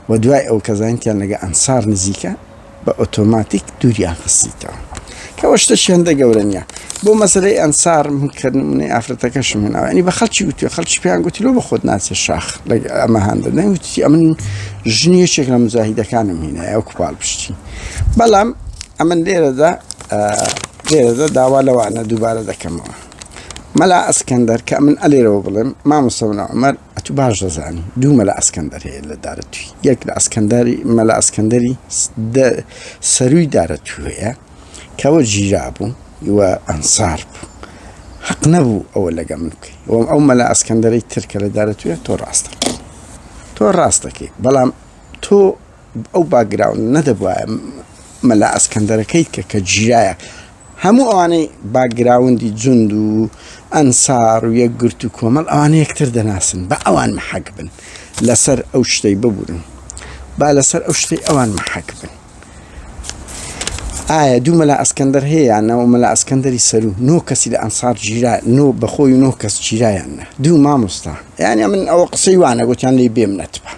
و دوای ئەو کە زانیتیان لەگە ئەنسار نزیکە بە ئۆتۆماتیک دووریان خستیتەوە کەەوە شتەشی هەندە گەورە نییە بۆ مەسلەی ئەنسار من کە نمونەی ئافرەتەکەشم هێناوە ینی بە خەڵکی وتوێ خەڵکی پێیان گوتی لۆ بە خۆت ناچێ شاخ لەگە ئەمە هەندە نەوتی ئەمن ژنی یەکێک لە مجاهیدەکانم هینایە وەکو پاڵپشتی بەڵام ئەمن لێرەدا لێرەدا داوا لەوانە دووبارە دەکەمەوە مەلا ئەسکەندەر کە من ئەلێرەوە بڵێم مامۆستا مەلا عومەر ئەتوو باش دەزانی دوو مەلا ئەسکەندەر هەیە لە دارەتووی یەک لە ئەسکەندەری مەلا ئەسکەندەری سەروی دارەتوو هەیە کەەوە گیرا بوو و ئەنسار بوو حەق نەبوو ئەوە لەگە من بکەی وەم ئەو مەلا ئەسکەندەرەی ترکە لە دارەتووە تۆ ڕاستەکەی تۆ ڕاستەکەی بەڵام تۆ ئەو باکگراوند نەدەبوایە مەلا ئەسکەندەرەکەیت کە کە گیرایە هەموو ئەوانەی باکگراوندی جوند و ئەنسار و یەکگرت و کۆمەڵ ئەوانە یەکتر دەناسن بە ئەوان محەک بن لەسەر ئەو شتەی ببورن با لەسەر ئەو شتەی ئەوان محەک بن ئایا دوو مەلا ئەسکەندەر هەیە یان نە و مەلا ئەسکەندەری سەرو نۆ کەسی لە ئەنسار گیرا نۆ بەخۆی و نۆ کەس گیرایان نە دوو مامۆستا یانی من ئەوە قسەی وانە گوتیان لێی بێمنەت بە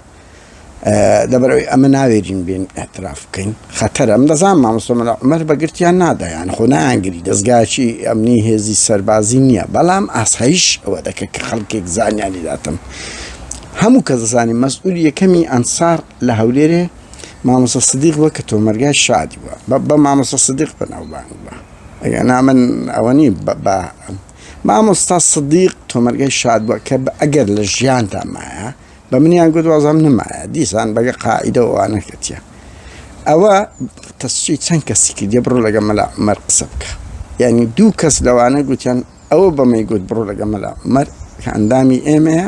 لەبەرئەوەی ئەمە ناوێرین بێن اعتراف بکەین خەتەرە من دەزانم مامۆستا مەلا عومەر بە گرتیان نادا یان خۆ نایانگری دەزگایەکی ئەمنی هێزی سەربازی نییە بەڵام ئاسایش ئەوە دەکە کە خەڵکێک زانیاری داتم هەموو کەس دەزانی مەسئول یەکەمی ئەنسار لە هەولێرێ مامۆستا سدیق بووە کە تۆمەرگای شادی بووە بە مامۆستا سدیق بەناوبانگ بووە ئەگەر نا من ئەوە نی بە مامۆستا سدیق تۆمەرگای شاد بووە کە ئەگەر لە ژیاندا مایە. بە منیان گوت وازم نەمایە دیسان بەگە قاعیدە و ئەوانە کەتیە ئەوە تەسچی چەند کەسی کردیە بڕۆ لەگە مەلا عومەر قسە بکە یعنی دوو کەس لەوانە گوتیان ئەوە بەمەی گوت بڕۆ لەگە مەلا عومەر کە ئەندامی ئێمەیە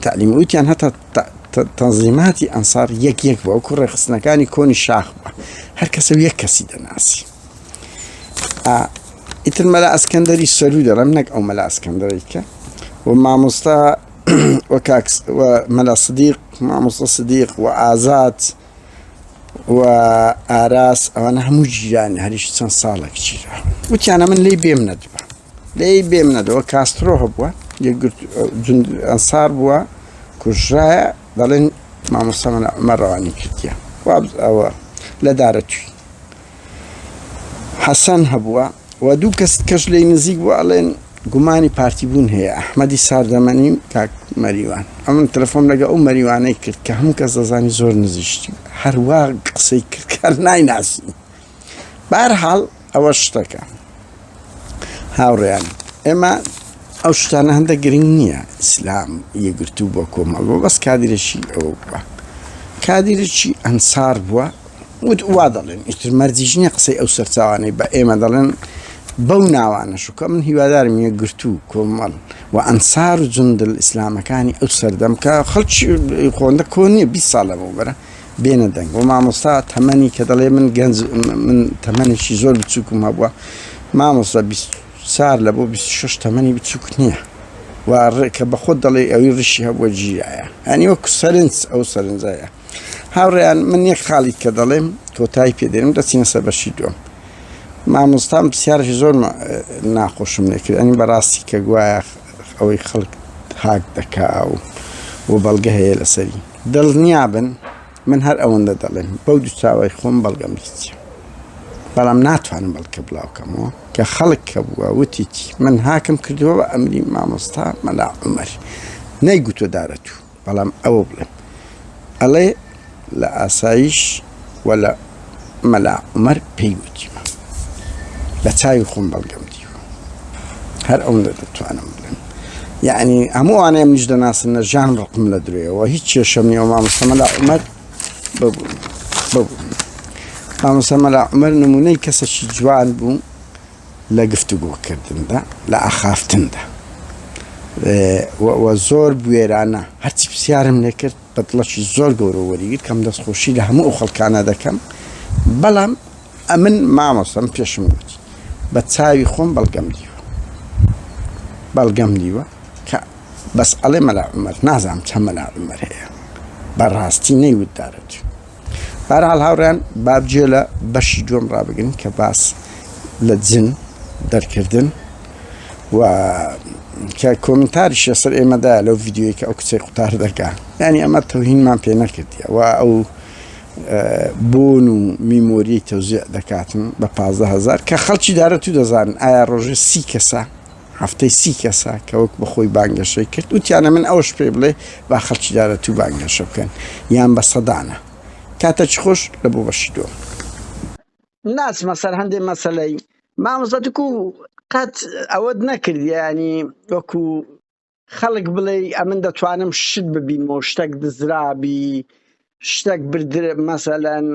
تەعلیم وتیان هەتا تەنزیماتی ئەنسار یەک یەک بووە وەکو ڕێکخستنەکانی کۆنی شاخ بووە هەر کەسە یەک کەسی دەناسی ئیتر مەلا ئەسکەندەری سەروو دەڵێم نەک ئەو مەلا ئەسکەندەری کە و مامۆستا و کاک و مەلا سدیق مامۆستا سدیق و ئازاد و ئاراس ئەوانە هەموو جیرانی هەریش چەند ساڵێک گیرا وتیانە من لی بێم نەدبا لی بێم نەدەوە کاسترۆ هەبووە یەکگرت ئەنسار بووە کوژرایە دەڵێن مامۆستا مەلا عومەر ڕەوانی کردیە ئەوە لە دارە توی حەسەن هەبووە و دوو کەس کەش لێی نزیک بوو ئەڵێن گومانی پارتی بوون هەیە ئەحمەدی ساردەمەنی و کاک مەریوان ئەمن تەلەفۆن لەگە ئەو مەریوانەی کرد کە هەموو کەس دەزانی زۆر نزیشتی هەروا قسەی کرد کار نایناسی بارحاڵ ئەوە شتەکە هاوڕێیان ئێمە ئەو شتانە هەندە گرنگ نییە ئیسلام یەگرتوو بۆ کۆمەڵ بۆ بەس کادیرەکی ئەوە بووە کادیرەکی ئەنسار بووە وت وا دەڵێن ئیتر مەرجیش نییە قسەی ئەو سەرچاوانەی بە ئێمە دەڵێن بەو ناوانەش کە من هیوادارم یەکگرتوو کۆمەڵ و ئەنسار و جوندل ئیسلامەکانی ئەو سەردەم کە خەڵکی خۆندە کۆن نییە 20 ساڵ لەمەوبەرە بێنە دەنگ و مامۆستا تەمەنی کە دەڵێ من گەنج من تەمەنێکی زۆر بچووکم هەبووە مامۆستا 24 لە بۆ 26 تەمەنی بچووک نییە و ڕێکە بە خۆت دەڵێ ئەوی ڕشی هەبووە گیرایە ئەنی وەکو سەرنج ئەو سەرنجایە هاوڕێیان من یەک خاڵی کە دەڵێم کۆتایی پێدێنم دەچینە سەر بەشی دووەم مامۆستام پرسیارێکی زۆر ناخۆشم لێکرد ئەنی بەڕاستی کە گوایە ئەوەی خەڵک هاک دەکا و و بەڵگە هەیە لەسەری دڵنیابن من هەر ئەوەندە دەڵێم بەو دوو چاوای خۆم بەڵگەم دیتیە بەڵام ناتوانم بەڵکە بڵاوکەمەوە کە خەڵک کە بووە وتیتی من هاکم کردووە بە ئەمری مامۆستا مەلا عومەر نەیگوتووە دارەتوو بەڵام ئەوە بڵێم ئەڵێ لە ئاسایش و لە مەلا عومەر پێی وتیمە بە چاوی خۆم بەڵگەم دیوە هەر ئەوەندە دەتوانم بڵێم یعنی هەموو ئەوانەیە منیش دەناسن لە ژیان ڕقم لە درێەوە هیچ کێشەم نییە مامۆستا مەلا عومەر ببوو ببوو مامۆستا مەلا عومەر نمونەی کەسێکی جوان بوو لە گفتوگۆکردندا، لە ئاخافتندا و زۆر بوێرانە هەرچی پرسیارم لێ کرد بە دڵەکی زۆر گەورە وەریگرت کەم دەستخۆشی لە هەموو ئەو خەڵکانە دەکەم بەڵام ئەمن مامۆستام پێشم گوتی بە چاوی خۆم بەڵگەم دیوە بەڵگەم دیوە کە بەس ئەڵێ مەلا عومەر نازانم چەند مەلا عومەر هەیە بەڕاستی نەیوت دارەت بەهەرحاڵ هاوڕێیان با جێ لە بەشی دووەم ڕابگرین کە باس لە جن دەرکردن و کە کۆمنتاریش لەسەر ئێمەدا لەو ڤیددیوەی کە ئەو کچەی قوتار دەکا ینی ئەمە تەوهینمان پێ نەکردیە و ئەو بۆن و میمۆری تەوزیع دەکاتن بە 15هزار کە خەڵکی دارە تو دەزانن ئایا ڕۆژێ سی کەسە هەفتەی سی کەسە کە وەک بەخۆی بانگەشەی کرد وتیانە من ئەوەش پێ بڵێ با خەڵکی دارەتوو بانگەشە بکەن یان بە سەدانە کاتەکی خۆش لە بۆ بەشی دووەم. ناچمە سەر هەندێ مەسەلەی مامۆستا تکو قەت ئەوەت نەکرد یانی وەکو خەڵک بڵێ ئەمن دەتوانم شت ببینمەوە شتێک دزرابی شتێک بردر مەسەلەن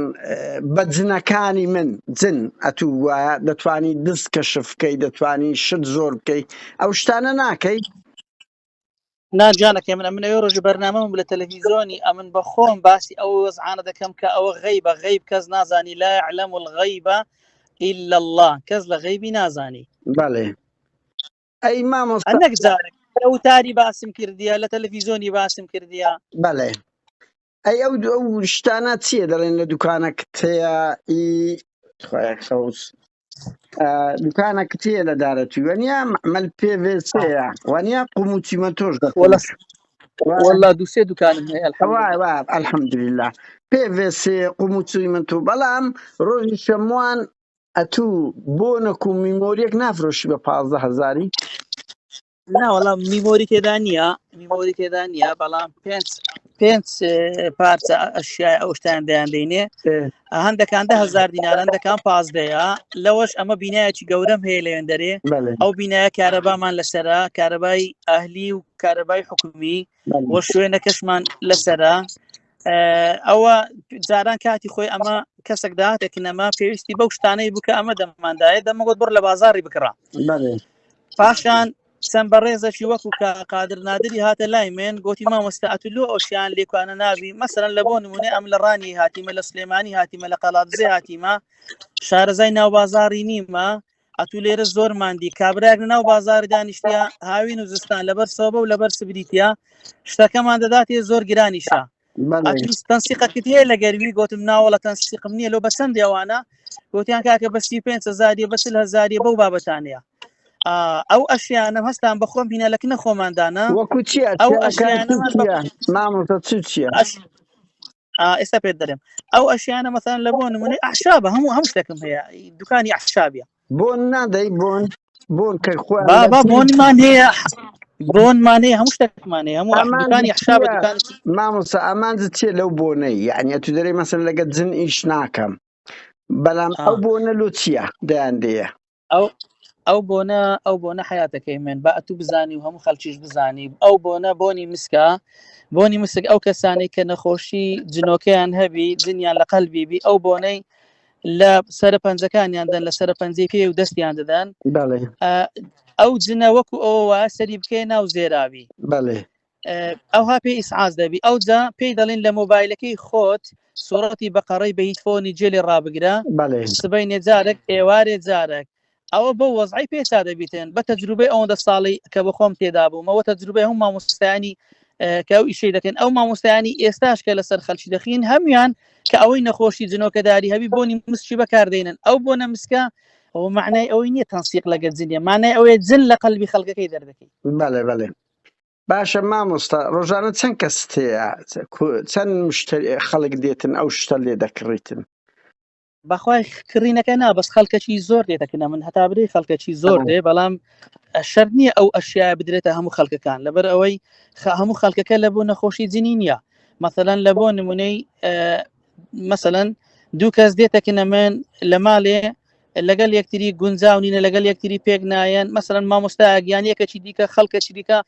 بە جنەکانی من جن ئەتوو وایە دەتوانی دز کەشف بکەی دەتوانی شت زۆر بکەی ئەو شتانە ناکەی نا جانەکەی من ئەمن ئەوێ ڕۆژی بەرنامەم لە تەلەڤیزۆنی ئەمن بە خۆم باسی ئەو وەزعانە دەکەم کە ئەوە غەیبە غەیب کەس نازانی لا يعلم الغیب إلا الله کەس لە غەیبی نازانی بەڵێ ئەی مامۆستا نەک جارێک لە وتاری باسم کردیە لە تەلەڤیزۆنی باسم کردیە بەڵێ ئەی ئەو ئەو شتانە چییە دەڵێن لە دوکانەکت هەیە ئی خوایە خەوس دوکانە کتێ لە دارەتوی وەنیە مەعمل پێ-ڤێ-سێیە وەنیە قوم و چیمەنتۆش وەلا دەفرۆشن وەلا دوو سێ دوکانم هەیە وای الحمدلله وای الحمدلله پێ-ڤێ-سێ قوم و چیمەنتۆ بەڵام ڕۆژی شەموان ئەتوو بۆنەک و میمۆریەک نافرۆشی بە 15 هەزاری نا وەڵا میمۆری تێدا نییە میمۆری تێدا نییە بەڵام پێنج پێنج پارچە ئەشیای ئەو شتان دەیان دەینێ هەندەکان 10هزار دینار هەندەکان پازدەیە لەوەش ئەمە بینایەکی گەورەم هەیە لەوێن دەرێ ئەو بینایە کارەبامان لەسرە کارەبای ئەهلی و کارەبای حکومی وە شوێنەکەشمان لەسرە ئەوە جاران کاتی خۆی ئەمە کەسێک داهاتێکی نەما پێویستی بەو شتانەی بکە ئەمە دەماندایە دەمەگوت بڕ لە بازاری بکڕە پاشان چەند بەڕێزەکی وەکو کا قادر نادری هاتە لای من گۆتی مامۆستا ئەتو لۆ ئەوشیان لێکوانە نابی مەسەلەن لە بۆ نمونە ئەم لە ڕانی هاتیمە لە سلێمانی هاتیمە لە قەڵادزێ هاتیمە شارەزای ناو بازاڕی نیمە ئەتو لێرە زۆر ماندی کابراک لە ناو بازاری دانیشتە هاوین و زستان لەبەر سەوبە و لەبەر سبریتە شتەکەمان دەداتێ زۆر گرانیشە ئەتلیست تەنسیقەکەت هەیە لە گەروی گوتم ناوەڵە تەنسیقم نییە لۆ بەچەند ئەوانە گوتیان کاکە بە 35 هزاریە بە 40 هزاریە بەو بابەتانەیە ئەو ئەشیانم هەستان بەخۆم هینا لە کنە خۆماندانە وەکو چییە ئەو ئەشیانە مامۆستا چ چییە ئێستا پێت دەرێم ئەو ئەشیانە مەسەن لە بۆ نمونەی ئەحشابە هەموو هەموو شتێکم هەیە دوکانی ئەحشابە بۆن نادەی بۆن بۆن کە خۆیان بابا لە بۆنمان هەیە بۆنمان هەیە هەموو شتێکمان هەیە هەموو ئامانجت دوکانی ئەحشابە چییە دوکانی مامۆستا ئامانجت چییە لەو بۆنەی یعنی ئەتو دەرێی مەسەن لەگە جن ئیش ناکەم بەڵام ئەو بۆنە لۆ چییە دەیان دەیە ئەو ئەو بۆنە ئەو بۆنە حیاتەکەی من بە ئەتو بزانی و هەموو خەلکیش بزانی ئەو بۆنە بۆنی مسکە بۆنی مسک ئەو کەسانەی کە نەخۆشی جنۆکەیان هەبی جنیان لە قەلبی بی ئەو بۆنەی لە سەرە پەنجەکانیان دەن لە سەرە پەنجەی پێ و دەستیان دەدەن بەڵێ ئەو جنە وەکو ئەوە وایە سەری بکەی ناو زێراوی بەڵێ ئەوها پێی ئیسعاز دەبی ئەوجا پێی دەڵێن لە مۆبایلەکەی خۆت سوڕەتی بەقەڕەی بە هیتفۆنی جێ لێ ڕابگرە بەڵێ سبەینێ جارێک ئێوارێ جارێک ئەوە بەو وەزعی پێ چا دەبیتن بە تەجروبەی ئەوەندە ساڵی کە بە خۆم تێدا بوومەوە تەجروبەی هەموو مامۆستایانی کە ئەو ئیشەی دەکەن ئەو مامۆستایانی ئێستاش کە لەسەر خەلکی دەخین هەمویان کە ئەوەی نەخۆشی جنۆکەداری هەبی بۆنی مسکی بەکاردێنن ئەو بۆنە مسکە ئەوە معنای ئەوەی نییە تەنسیق لەگەر جنیە معنای ئەوەیە جن لە قەلبی خەڵکەکەی دەردەکەی بەڵێ بەڵێ باشە مامۆستا ڕۆژانە چەند کەست هەیە چەند مشتری خەڵک دێتن ئەو شتە لێ دەکڕیتن بەخوای کڕینەکە نا بەس خەڵکەکی زۆر دێتەکنە من هەتا برێ خەڵکەکی زۆر دێ بەڵام شەر نییە ئەو ئەشیای بدرێتە هەموو خەڵکەکان لەبەر ئەوەی هەموو خەڵکەکە لە بۆ نەخۆشی جنی نییە مەسەلەن لە بۆ نمونەی مەسەلەن دوو کەس دێتەکنە من لە ماڵێ لەگەڵ یەکتری گونجاو نینە لەگەڵ یەکتری پێک نایەن مەسەلەن مامۆستایەک یان یەکەکی دیکە خەڵکەکی دیکە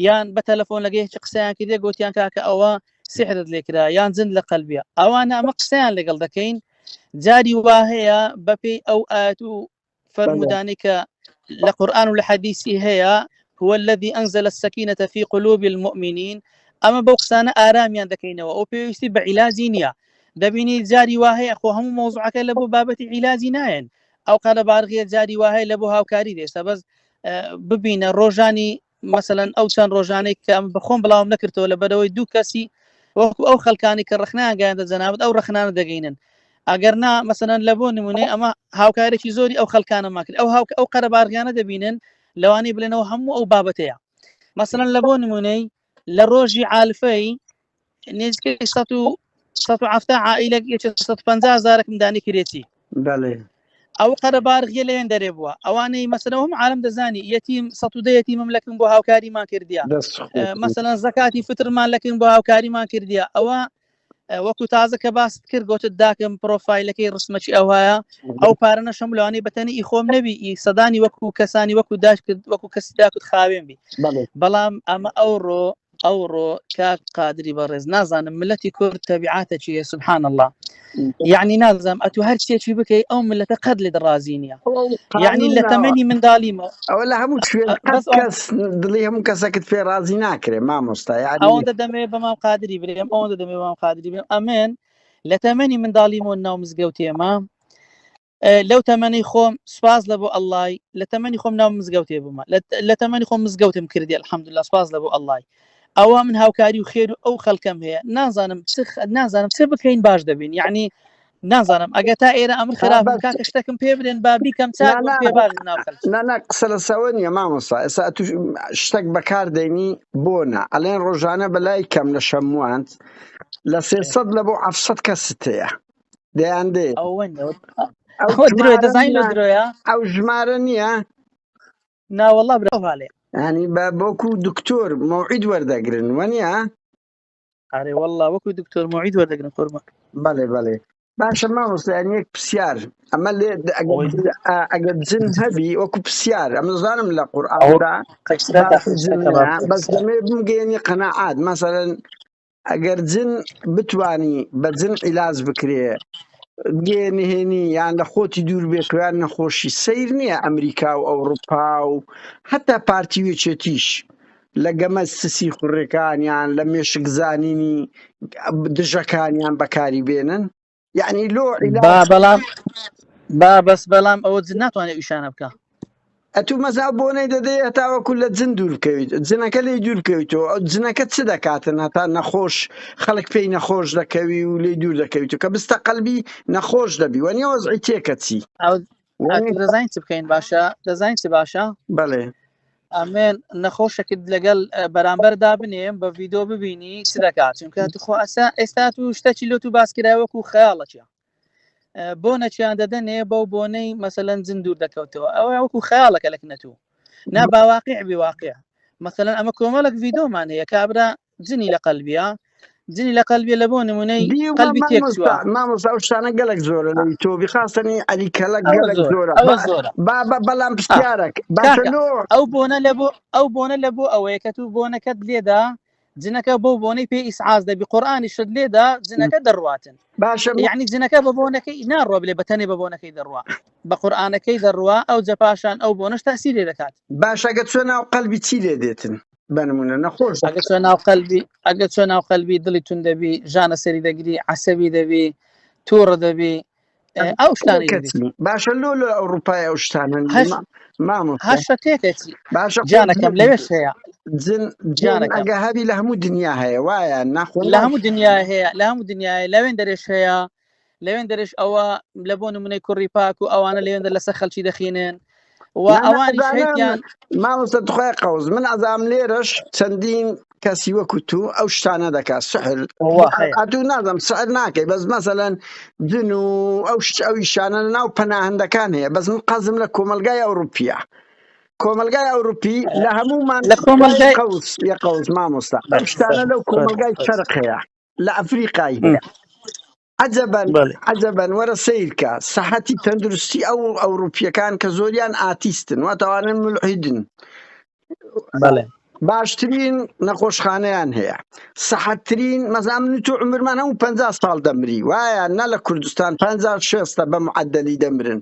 یان بە تەلەفۆن لەگە هیچ قسەیان کردێ گوتیان کاکە ئەوە سحرت لێکرا یان جن لە قەلبیە ئەوانە ئەمە قسەیان لەگەڵ دەکەین جاری وا هەیە بەپێی ئەو ئاەت و فەرمودانەی کە لە قورآن و لە حەدیسی هەیە هو الذي أنزل السكينة في قلوب المؤمنين ئەمە بەو قسانە ئارامیان دەکەینەوە ئەو پێویستی بە عیلاجی نییە دەبینی جاری وا هەیە خۆ هەموو مۆزوعەکە لە بۆ بابەتی عیلاجی نایەن ئەو قەرەباڵغیە جاری وا هەیە لە بۆ هاوکاری دێستا بەس ببینە ڕۆژانی مەسەلەن ئەو چەند ڕۆژانەی کە ئەم بەخۆم بڵاوم نەکردەوە لە بەرەوەی دوو کەسی وەکو ئەو خەڵکانی کە ڕخنیان گەیاندە جەنابت ئەو ڕخنانە دەگەینن ئەگەر نا مەسەلەن لە بۆ نمونەی ئەمە هاوکارێکی زۆری ئەو خەڵکانەمان کرد ئەو هاوک ئەو قەرەبارغیانە دەبینن لەوانەیە بڵێنەوە هەموو ئەو بابەتەیە مەسەلەن لە بۆ نمونەی لە ڕۆژی عالفەی نزیکەی 170 عائلە یەکێ 150 هەزارێکم دانی کرێتی بەڵێ ئەو قەرەبارغیە لەوێن دەرێ بووە ئەوانەی مەسەلەن هەم عالم دەزانی یەتیم 110 یەتیمم لەکن بۆ هاوکاریمان کردیە دەست خۆش مەسەلەن زەکاتی فترمان لەکن بۆ هاوکاریمان کردیە ئەوە وەکو تازە کە باست کرد گوتت داکم پرۆفایلەکەی ڕسمەکی ئەوهایە ئەو پارە نەشەم لەوانەیە بەتەنی ئی خۆم نەبی ئی سەدانی وەکو کەسانی وەکو داش کرد وەکو کەسی داکت خاوێن بی بەڵێ بەڵام ئەمە ئەوڕۆ ئەوڕۆ کاک قادری بەڕێز نازانم ملەتی کورد تەبیعاتە چیە سبحان الله یعنی نازانم ئەتو هەر چێکی بکەی ئەو ملەتە قەت لێ ڕازی نییە یعنی لە تەمەنی منداڵیمە ئەوە لە هەموو شوێن بەس کەس دڵی هەموو کەسەکت پێ ڕازی ناکرێ مامۆستا یعنی ئەوەندە دەمێ بە مام قادری برێم ئەوەندە دەمێ بە مام قادری برێم ئەمن لە تەمەنی منداڵیمەوە ناو مزگەوتێمە لەو تەمەنی خۆم سپاس لە بۆ ئەڵای لە تەمەنی خۆم ناو مزگەوتێ بوومە لە تەمەنی خۆم مزگەوتم کردی الحەمدلله سپاس لە بۆ ئەڵای ئەوە من هاوکاری و خێر و ئەو خەڵکەم هەیە نازانم چ نازانم چ بکەین باش دەبین یعنی نازانم ئەگە تا ئێرە ئەمر خراپ بەس کاکە شتێکم پێ بدەن با بیکەم چاک نا بم پێ باش بم ناو خەڵکی نا نا قسە لەسەوە نییە مامۆستا ئێستا ئەتو شتێک بەکار دەینی بۆ نا ئەڵێن ڕۆژانە بەلای کەم لە شەموانت لە 300 لە بۆ 700 کەست هەیە دەیان دێ ئەوە نییە. ئەو ئەوە درۆیە ژمارە دەزانین لۆ نییە درۆیە ئەو ژمارە نییە ناوەڵا برا هاالێ ینی بە بۆکو دکتۆر مەوعید وەردەگرن وەنیە؟ ئەرێ والله وەکو دکتۆر موعید وەردەگرن قوربان. بەڵێ بەڵێ باشە مامۆستا یانی یەک پرسیار ئەمە لێ ئەگەر جن هەبی وەکو پرسیار ئەمە زانم لە قورئاندا بەس دەمێ بمگەێنی قەنەعات مەسەلەن ئەگەر جن بتانی بە جن عیلاج بکرێ بگێ نهێنی یان لە خۆتی دوور بێتیان نەخۆشی سیر نییە ئەمریکا و ئەوروپا و حتا پارتی وێچێتیش لە گەمە سسی خوڕەکانیان لە مێشک زانینی دژەکانیان بەکاری بێنن یعنی لۆ با بەڵام با بەس بەڵام ئەوە جن ناتوانێت ئیشانە بکە. ئەتوو مەزا بۆنەی دەدەی هەتاوەکو لە جن دوور بکەویت جنەکە لێی دوور بکەویتەوە ئەو جنەکە چ دەکاتن هەتا نەخۆش خەڵک پێی نەخۆش دەکەوی و لێی دوور دەکەویتەوە کە بستە قەلبی نەخۆش دەبی وەنیە وەزعی تێکە چی ئەتوو دەزانین چ بکەین باشە دەزانین چ باشە بەڵێ ئەمێن نەخۆشەکت لەگەڵ بەرامبەر دابنێم بە ڤیدۆ ببینی چ دەکات چونکە توخوا ئەسا ئێستا تو شتەکی لۆ تو باس کرای وەکو خەیاڵەکیە بۆ نەچیان دەدەنێ بەو بۆنەی مەسەلەن جن دوور دەکەوتەوە ئەوە وەکو خەیاڵەکە لە کنەتوو نا باواقع بی واقع مەسەلەن ئەمە کۆمەڵک ڤیدۆمان هەیە کابرا جنی لە قەلبیە جنی لە قەلبیە لە بۆ نمونەی قەلبی تێکچووە مامۆستا ئەو شتانە گەلک زۆرە لەوی تۆبی خاستنی عەلی کەلەک گەلک زۆرە با بەڵام پرسیارێک باشە لۆ ئەو بۆنە لە بۆ ئەو بۆنە لە بۆ ئەوەیە کە تو بۆنەکەت لێدا جنەکە بۆ بۆنەی پێ ئیسعاز دەبی قورئانی شت لێدا جنەکە دەڕواتن باشە یعنی جنەکە بە بۆنەکەی ناڕوە بلێ بە تەنێ بە بۆنەکەی دەڕوا بە قورئانەکەی دەڕوا ئەو جەپاشان ئەو بۆنەش تەسیری لێ دەکات. باشە گە چۆ ناو قەلبی چی لێ دێتن بە نمونە نەخۆش ئەگە چۆ ناو قەلبی ئەگە چۆ ناو قەلبی دڵی تون دەبی ژانە سەری دەگری عەسەبی دەبی تووڕە دەبی ئەو شتانەی دەبی. باشە لۆ لە ئەوروپای ئەو شتانە مامۆستا هەشە تێکەچی باشە جانەکەم لەوێش هەیە جن جانەکەم ئەگە هەبی لە هەموو دنیا هەیە وایە ناخۆ لە هەموو دنیا هەیە لە هەموو دنیاە لەوێن دەرێش هەیە لەوێن دەرێش ئەوە لە بۆ نمونەی کوڕی پاک و ئەوانە لەوێن دەر لەسەر خەلکی دەخینن و ئەوانیش هەیتیان مامۆستا تخوای قەوز من ئەزام لێرەش چەندین کەسی وەکو تو ئەو شتانە دەکات سحر ئەتوو نازم سحر ناکەی بەس مەسەلەن جن و ئەو شت ئەو ئیشانە لە ناو پەناهەندەکان هەیە بەس من قەزم لە کۆمەلگای ئەوروپیە کۆمەلگای ئەوروپی لە هەمومان لە کۆمەلگای قەوس یە قەوس مامۆستا ئەو شتانە لەو کۆمەلگای شەرق هەیە لە ئەفریقای هەیە عەجەبەن عەجەبەن وەرە سەیرکە سەحەتی تەندروستی ئەو ئەوروپیەکان کە زۆریان ئاتیستن واتەوانن ملحیدن باشترین نەخۆشخانەیان هەیە سەحەتترین مەزا من تو عمرمان هەموو پ ساڵ دەمری وایە نە لە کوردستان پ شێستە بە معدەلی دەمرن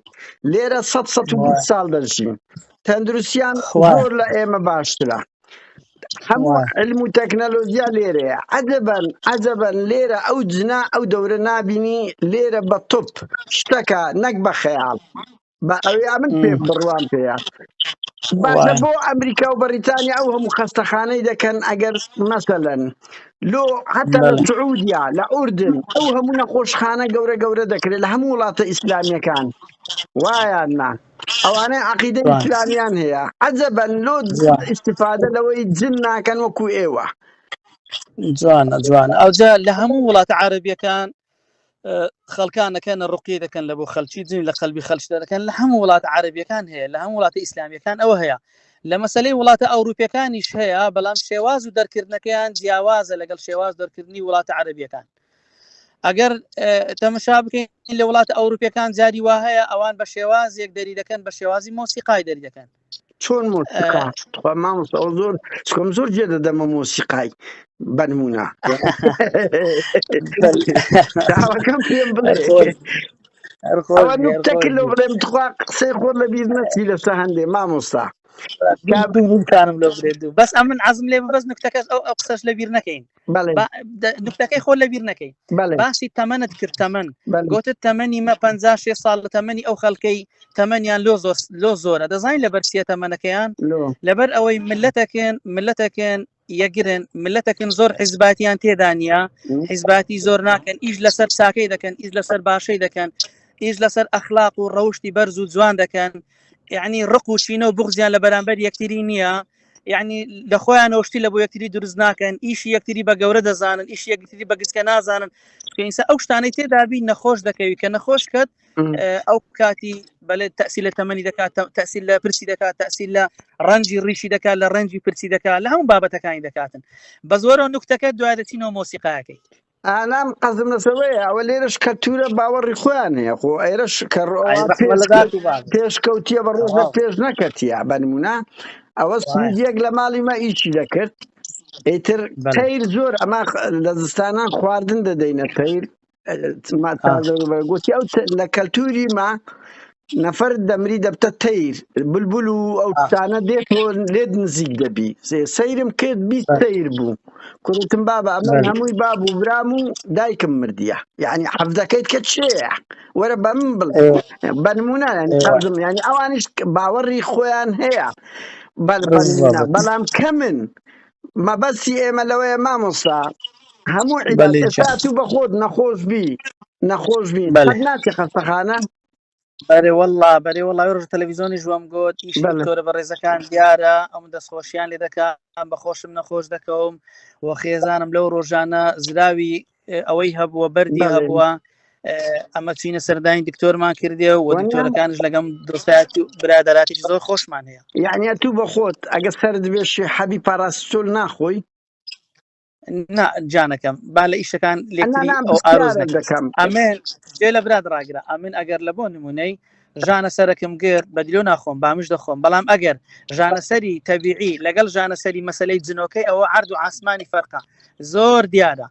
لێرە 100 ساڵ دەژین تەندروستیان زۆر لە ئێمە باشترە هەموو علم و تەکنەلۆژیا لێرەیە عەجەبەن عەجەبەن لێرە ئەو جنا ئەو دەورە نابینی لێرە بە توپ شتەکە نەک بە خەیاڵ بە ئەوێ من پێ بڕوام پێیە باشە بۆ ئەمریکا و بەریتانیا ئەو هەموو خەستەخانەی دەکەن ئەگەر مەسەلەن لۆ حتا لە سعودیا لە ئوردن ئەو هەموو نەخۆشخانە گەورە گەورە دەکرێت لە هەموو وڵاتە ئیسلامیەکان وایان نا ئەوانەی عقیدە ئیسلامیان هەیە عەجەبەن لۆ ئیسیفادە لەوەی جن ناکەن وەکو ئێوە. جوانە جوانە ئەوجا لە هەموو وڵاتە عربیەکان خەڵکانەکەن ڕقی دەکەن لە بۆ خەلکی جن لە قەلبی خەلش دەکەن لە هەموو وڵاتە عربیەکان هەیە لە هەموو وڵاتە ئیسلامیەکان ئەوە هەیە لە مەسلەی وڵاتە ئەوروپیەکانیش هەیە بەڵام شێواز و دەرکردنەکەیان جیاوازە لەگەڵ شێواز دەرکردنی وڵاتە عربیەکان ئەگەر تەمەشا بکەین لە وڵاتە ئەوروپیەکان جاری وا هەیە ئەوان بە شێوازێک دەری دەکەن بە شێوازی مۆسیقای دەری دەکەن. چۆن مۆسیقا تخوا مامۆستا ئەو زۆر چکم زۆر جێ دەدەمە مۆسیقای بەنمونە داواکەم پێم بڵێ ئەوە نوکتەکە لۆ بڵێم تخوا قسەی خۆت لە بیر نەچی لەسەر هەندێ مامۆستا دووکانم لۆ برێ دوو بەس ئەمن عەزم لێ بەس نوکتەکەش ئەو ئەو قسەش لە بیر نەکەین نوکتەکەی خۆ لە بیر نەکەین باسی تەمەنت کرد تەمەن گوتت تەمەنی مە 56 ساڵ لە تەمەنی ئەو خەڵکەی تەمەنیان لۆ زۆر لۆ زۆرە دەزانین لەبەر چیە تەمەنەکەیان لەبەر ئەوەی ملەتەکەن ملەتەکەن یەگرن ملەتەکەن زۆر حیزباتیان تێدا نییە حیزباتی زۆر ناکەن ئیش لەسەر چاکەی دەکەن ئیش لەسەر باشەی دەکەن ئیش لەسەر ئەخلاق و ڕەوشی بەرز و جوان دەکەن یعنی ڕق و شینە و بغزیان لە بەرامبەر یەکتری نییە. یعنی لە خۆیانەوە شتی لە بۆ یەکتری دروست ناکەن ئیشی یەکتری بە گەورە دەزانن ئیشی یەکتری بە گچکە نازانن چونکە ئینسان ئەو شتانەی تێدابی نەخۆش دەکەوی کە نەخۆش کەت ئەو کاتی بەێ تەسی لە تەمەنی دەکات تەسی لە پرسی دەکات تەسی لە ڕەنجی ڕیشی دەکات لە ڕەنجی پرسی دەکات لە هەموو بابەتەکانی دەکاتن بە زۆرەوە نوکتەکە دوای دەچینەوە مۆسیقاکەی. ئانام قەزم لەسەوەیە ئەوە لێرەش کەلتورە باوەڕی خۆیان هەیە خۆ ئێرەش کە ئای ڕۆوا ڕەحمە پێش لە داک و باب پێشکەوتیە بە ڕۆژێک تەواو پێش نەکەتیە بە نمونە ئەوە وایە سویدیەک لە ماڵی مە ئیشی دەکرد ئیتر بەڵێ تەیر زۆر ئەما لە زستانان خواردن دەدەینە تەیر ما آه. تازە گوتی ئەو لە کەلتوری ما نەفەر دەمری دەبتە تەیر بلبل و ئەو آه. شتانە دێت و لێت نزیک دەبی سەیرم کرد 20 بەڵێ تەیر بوو کوڕتم بابە ئەمە بەڵێ هەمووی باب و برام و دایکم مردیە یعنی حەفدەکەیت کە چێە وەرە بە من بڵێ ئێوە بە نمونە یعنی ئێوە قەزم یعنی ئەوانیش باوەڕی خۆیان هەیە بەل بە نمونە بالضبط بەڵام کەمن مەبەستی ئێمە لەوەیە مامۆستا هەموو عیلاج بەڵێ ئێستا گیان تو بە خۆت نەخۆش بی نەخۆش بی بەڵێ قەت ناچی خەستەخانە بەرێ والله بەرێ والله ڕۆژ تەلەڤیزیۆنی ژوەم گوت ئیشی بەڵێ دکتۆرە بەڕێزەکان دیارە ئەم دەستخۆشیان لێ دەکەم بە خۆشم نەخۆش دەکەوم و خێزانم لەو ڕۆژانە زراوی ئەوەی هەبووە بەردی بەڵێ هەبووە ئەمە چینە سەردانی دکتۆرمان کردێ و وەنیا دکتۆرەکانش لەگەم دۆستایەتی و برادەراتێکی زۆر خۆشمان هەیە یعنی تو بە خۆت ئەگە سەرت بێشی حەبی پاراستۆل ناخۆی نا جانەکەم با لە ئیشەکان ئەنا لێکتری نام ئەو ئارۆز پرسیارێک نەکەین دەکەم ئەمن جێ لە برات ڕاگرە ئەمن ئەگەر لە بۆ نمونەی ژانە سەرەکم گرت بە دلۆ ناخۆم بامش دەخۆم بەڵام ئەگەر ژانەسەری تەبیعی لەگەڵ ژانەسەری مەسلەی جنۆکەی ئەوە عرض و ئاسمانی فەرقە زۆر دیارە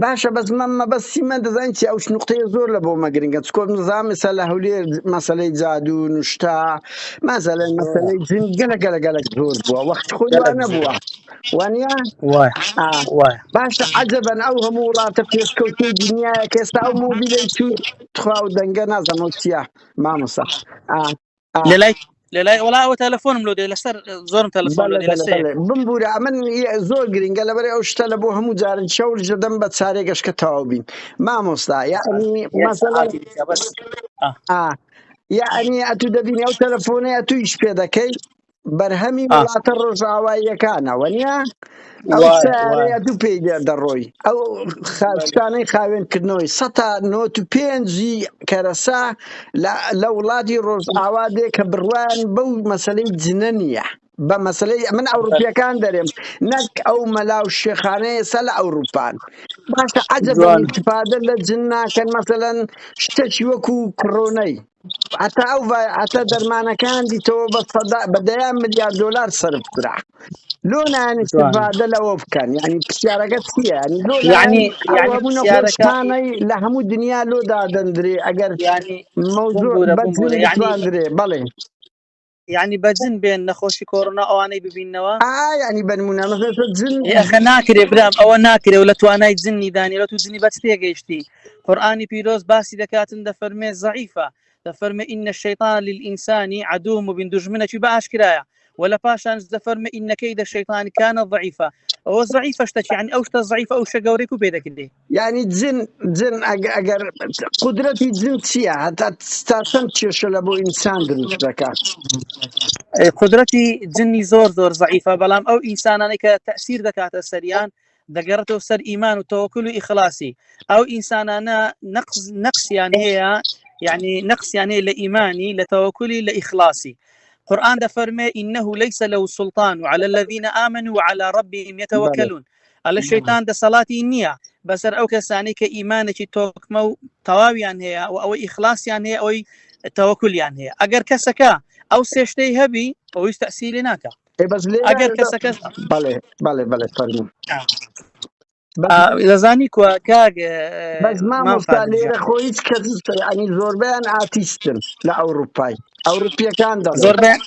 باشە بەس من مەبەستی من دەزانین چی ئەو نقطەیە زۆر لە بۆ مە گرنگە چکۆ نظام ئێستا لە هەولێر مەسەلەی جادو نوشتا مەسەلەن زۆرە مەسەلەی جن گەلە گەلە گەلک زۆر بووە وەخت خۆی وا گەلک زۆر نەبووە وانە وایە ئا وایە باشە عەجەبەن ئەو هەموو وڵاتە پێشکەوتوی دنیایە کە ئێستا ئەو مۆبیلەی تو تخوا و دەنگە نازانم ئەو چییە مامۆستا ئا ئا لە لای لە لای وڵا ئەوە تەلەفۆنم لۆ دێ لەسەر زۆرم تەلەفۆن لۆ بەڵێ دێ بەڵێ لەسەر بەڵێ بمبوورە ئەمن زۆر گرنگە لەبەر ئەو شتە لە بۆ هەموو جارن چەور دەدەم بە چارێ گەشکە تەواو بین مامۆستا یعنی یەک مەسەلەن سەعاتی دیکە بەس آه. ئا یعنی ئەتو دەبینی ئەو تەلەفۆنەی ئەتو ئیش پێ دەکەی بەرهەمی آه. وڵاتە ڕۆژئاواییەکانە وەنیە ئەو وایە سیارەیە وایە دوو پێی دەڕۆی ئەو بەڵێ شتانەی خاوێنکردنەوەی سە تا نۆت و پێنجی کەرەسە لە وڵاتی ڕۆژئاوا دێ کە بڕوایان بەو مەسلەی جنە نییە بە مەسلەی من بەڵێ ئەوروپیەکان دەرێم نەک ئەو مەلا و شێخانەیە ئێستا لە ئەوروپان باشە عەجەبەن جوان ئیستفادە لە جن ناکەن مەسەلەن شتێکی وەکو کڕۆنەی حتا ئەو حتا دەرمانەکان دیتەوە بە سەدا بە دەیان ملیار دۆلار سەرف کرا لۆ نایەن جوان استفادە لەوە بکەن یعنی پرسیارەکە چییە یعنی لۆ نایەن یعنی ئەو یعنی هەموو پرسیارەکە نەخۆشخانەی لە هەموو دنیا لۆ دادەندرێ ئەگەر یعنی مەوزوع بمبورە بە جن بمبورە یعنی بتواندرێ بەڵێ یعنی بە جن بێن نەخۆشی کۆرۆنا ئەوانەی ببینەوە ئا یعنی بە نمونە مەسەلەن جن ئەخە ناکرێ برام ئەوە ناکرێ و لە توانای جنی دانی لە تو جنی بەچ تێگەیشتی قورئانی پیرۆز باسی دەکاتن دەفەرمێ زەعیفە دەفەرمێ إن الشیطان للإنسان عدو مبین دوژمنەکی بە ئاشکرایە و لە پاشانش دەفەرمێ إن کید الشیطان کان ضعیفا ئەوە زەعیفە شتەکی یعنی ئەو شتە زەعیفە ئەو شتە گەورەی کو پێ دەکرێ یعنی جن جن ئەگەر قدرەتی جن چییە هەتا تا چەند کێشە لە بۆ ئینسان دروست دەکات قدرەتی جنی زۆر زۆر زەعیفە بەڵام ئەو ئینسانانەی کە تەسیر دەکاتە سەریان دەگەڕێتەوە سەر ئیمان و تەوەکل و ئیخلاسی ئەو ئینسانانە نەقص نەقصیان هەیە یعنی نەقصیان هەیە لە ئیمانی لە تەوەکلی لە ئیخلاسی قورآن دەفەرمێ إنه ليس له سلطان على الذين آمنوا وعلى ربهم بەڵێ يتوكلون ئەلە شەیتان دەسەڵاتی نییە بەسەر ئەو کەسانەی کە ئیمانێکی تۆکمە و تەواویان هەیە و ئەوەی ئیخلاسیان هەیە ئەوەی تەوەکولیان هەیە ئەگەر کەسەکە ئەو سێشتەی هەبی ئەویش تەسیری ناکە ئێ بەس لێرە ئەگەر کەسەکە بەڵێ بەڵێ بەڵێ فەرموو بەس دەزانی کووە کاک بەس مام مامۆستا قادر لێرە گیان خۆ هیچ کەس ینی زۆربەیان ئاتیستن لە ئەوروپای ئەوروپیەکان دەڵێن زۆربەیان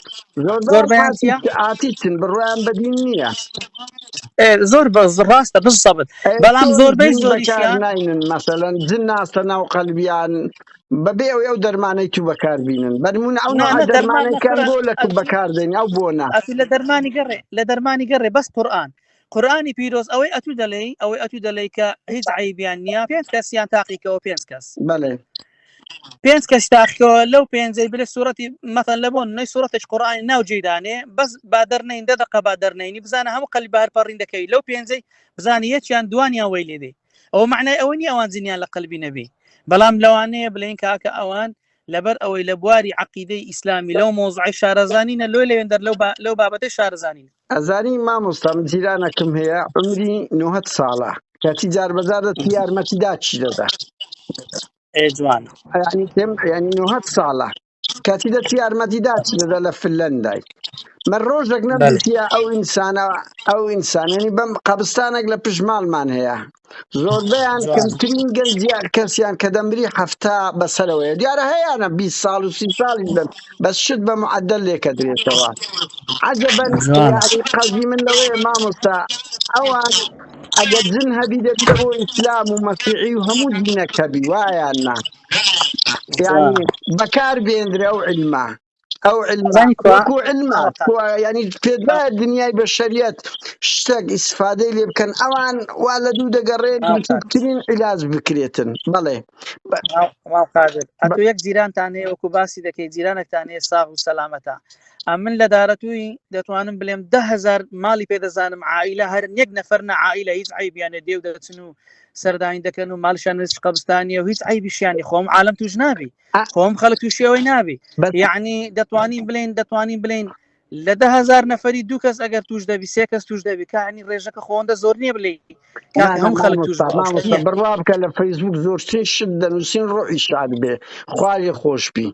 زۆربەیان زۆربەیان چییە ئاتیست ئاتیستن بڕوایان بە دین نییە ئێ، زۆر بە ڕاستە بزەبت ئێ بەڵام چۆن زۆربەی جن بەکار زۆریشیان ناینن مەسەلەن جن ناستە ناو قەلبیان بەبێ ئەوەی ئەو دەرمانەی تو بەکار بینن بەرمونە ئەو نا نوعە نە دەرمان دەرمانەی کەن نەخورا بۆ لە تو بەکار دێنی ئەو بۆنە ئەتو لە دەرمانی گەڕێ لە دەرمانی گەڕێ بەس قورئان قورئانی پیرۆز ئەوەی ئەتو دەلێی ئەوەی ئەتو دەلێی کە هیچ عەیبیان نییە پێنج کەسیان تاقیکەوە پێنج کەس بەڵێ. پێنج کەس تاقیکەوە لەو پێنجەی بلێ سوورەتی مەثەن لە بۆن نەی سوورەتێک قورئانی ناو جێی دانێ بەس با دەرنەین دە دەقە با دەرنەینی بزانە هەموو قەلی بە هەر پەڕین دەکەوی لەو پێنجەی بزانە یەکیان دوانیان وەی لێ دێ ئەوە معنای ئەوە نییە ئەوان جنیان لە قەلبی نەبی بەڵام لەوانەیە بلێن کاکە ئەوان لەبەر ئەوەی لە بواری عقیدەی ئیسلامی لەو مۆزعی شارەزانینە لۆی لەوێندەر لەو لەو بابەتەی شارەزانین. ئەزانی مامۆستا من جیرانەکم هەیە عمری 90 ساڵە کەچی جار بەجار دەچی یارمەتی داچی دەدا. ئێ جوان. یعنی پێم یعنی 90 ساڵە کەچی دەچی یارمەتی داچی دەدا لە فنلەندای. من ڕۆژێک نەبیتە ئەو ئینسانە ئەو ئینسانانی بەم قەبستانێک لە پشت ماڵمان هەیە زۆربەیان کەمترین گەنجیان کەسیان کە دەمری 70 بەسەرەوەیە دیارە هەیەە 20 ساڵ و 30 ساڵی بن بەس شت بە معدل لێکەدرێتەوە عجبەن قەزی من لەوەیە مامۆستا ئەوان ئەگەر جن هەبی دەبی بۆ ئیسلام و مەسیحی و هەموو دینەک هەبی وایان نا یعنی بەکار بێندرێ ئەو علمە ئەو علمە وەکو علمە ینی پێت وایە دنیای بەشەریەت شتێک ئیسفادەی لێ بکەن ئەوان وا لە دوو دەگەڕێن بچووکترین عیلاج بکرێتن بەڵێ ئەتۆ یەک جیرانتان هەیە وەکو باسی دەکەی جیرانێکتان هەیە ساغ و سەلامەتە ئەمن لە دارەتووی دەتوانم بلێم دههزار ماڵی پێ دەزانم عائلە هەر یەک نەفەر نە عائلە هیچ عیبیانە دێو دەچن و سەردانی دەکەن و ماڵشان نزیک قەبستانیە و هیچ عیبیشیانی خۆم عالم توش نابی خۆم خەڵک تووشی ئەوەی نابی یعنی دەتوانین بلین دەتوانین بلین لە 10هزار نەفەری دوو کەس ئەگەر توش دەبی سێ کەس توش دەبی کانی ڕێژەکە خۆندە زۆر نییە بلێ هەم خەڵک توش بڕوا بکە لە فەیسبوک زۆرترین شت دەنووسین ڕۆحی شاد بێ خوای خۆشبی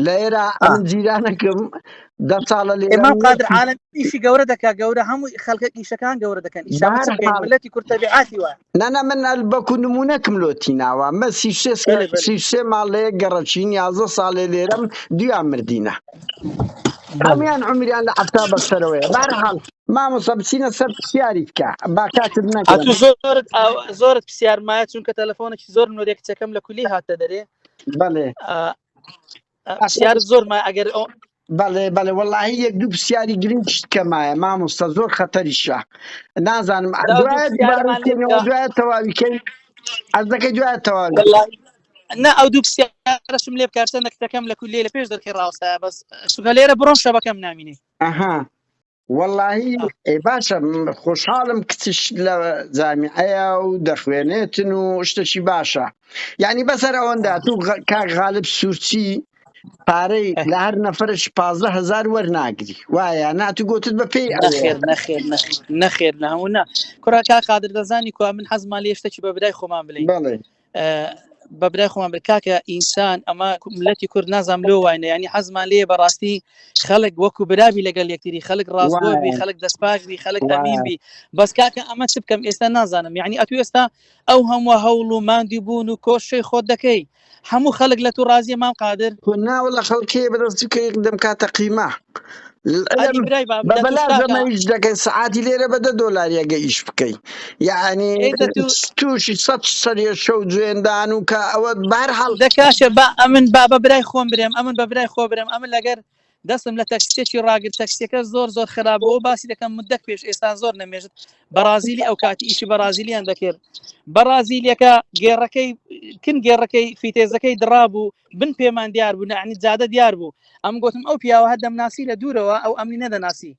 لێرە ئەم جیرانەکەم دە ساڵە لێ ئێمە قادر عالم ئیشی گەورە دەکا گەورە هەموو خەڵکە ئیشەکان گەورە دەکەن ئیشملەتی کورتەبیعاتی وایە نانا من ئەلبەکو نمونەکم لۆ تیناوە مە 33 ماڵ لە یەک گەڕەکین 11 ساڵێ لێرەم دویان مردینە هەمویان عمریان لە 70 بەسەرەوەیە بەهرحاڵ مامۆستا بچینە سەر پرسیاری بکە با کاتت نەگرم. ئەتوو زۆرت زۆرت پرسیار مایە چونکە تەلەفۆنێکی زۆر نۆرێ کچەکەم لە کولی هاتە دەرێ بەڵێ پرسیار زۆر ما ئەگەر ئەو بەڵێ بەڵێ وەڵاهی یەک دوو پرسیاری گرنگ شت کەمایە مامۆستا زۆر خەتەریشە نازانم دا دوو دوایە پرسیارمان لێ دوبارەی بکە دوایە تەواوی کەی ئەزەکەی دوایە تەواوی وەڵاهی نا ئەو دوو پرسیارەشم لێ بکە چەندە کچەکەم لە کولیە لە پێش دەرکەی ڕاوەستایە بەس چونکە لێرە بڕۆم شەبەکەم نامینێ ئەها وەڵاهی ئێ باشە خۆشحاڵم کچش لە جامیعەیە و دەخوێنێتن و شتێکی باشە یعنی بەسەر ئەوەندا تو کاک غالب سوورچی پارەی لە هەر نەفرش 15 هزار وەرناگری وایە ناتو گوتت بە پێی نەخێر نەخێر نەخێر نەخێر نە هەموو نا کوڕا کاک قادر دەزانی کوا من حەزمان لێ شتێکی بە برای خۆمان بلێین بەڵێ بە برای خۆمان بێت کاکە ئینسان ئەمە ملەتی کورد نازانم لۆ واینە ینی حەزمان لێ بەڕاستی خەڵک وەکو برابی لەگەڵ یەکتری خەڵک ڕاستگۆ بی خەڵک دەستپاک بی خەڵک ئەمین بی بەس کاکە ئەمە چ بکەم ئێستا نازانم یعنی ئەتو ئێستا ئەو هەموو هەوڵ و ماندی بوون و کۆشەی خۆت دەکەی هەموو خەڵک لە تو ڕازیە مام قادر ناوە لە خەڵکی بەدەست بکەی دەم کاتە قیمە ئەدی برای باب بە دە بەلا توش کاکە زەمە ئیش دەکەی سەعاتی لێرە بە 10 دۆلار یەگە ئیش بکەی یعنی ئەی دە تو تووشی سەد سەریە شەو جوێندان و کە ئەوە بەهەرحاڵ دە کاشە با ئەمن با بە برای خۆم برێم ئەمن بە برای خۆ برێم ئەمن لەگەر دەستم لە تەکسیەکی ڕاگر تەکسیەکە زۆر زۆر خراپ بۆ باسی دەکەم مدەک پێش ئێستا زۆر نەمێژت بەڕازیلی ئەو کاتی ئیشی بەڕازیلیان دەکرد بەڕازیلیەکە گێڕەکەی کن گێڕەکەی فیتێزەکەی دڕابوو بن پێمان دیار بوو نعنی جادە دیار بوو ئەم گوتم ئەو پیاوە هەر دەمناسی لە دوورەوە ئەو ئەمنی نەدەناسی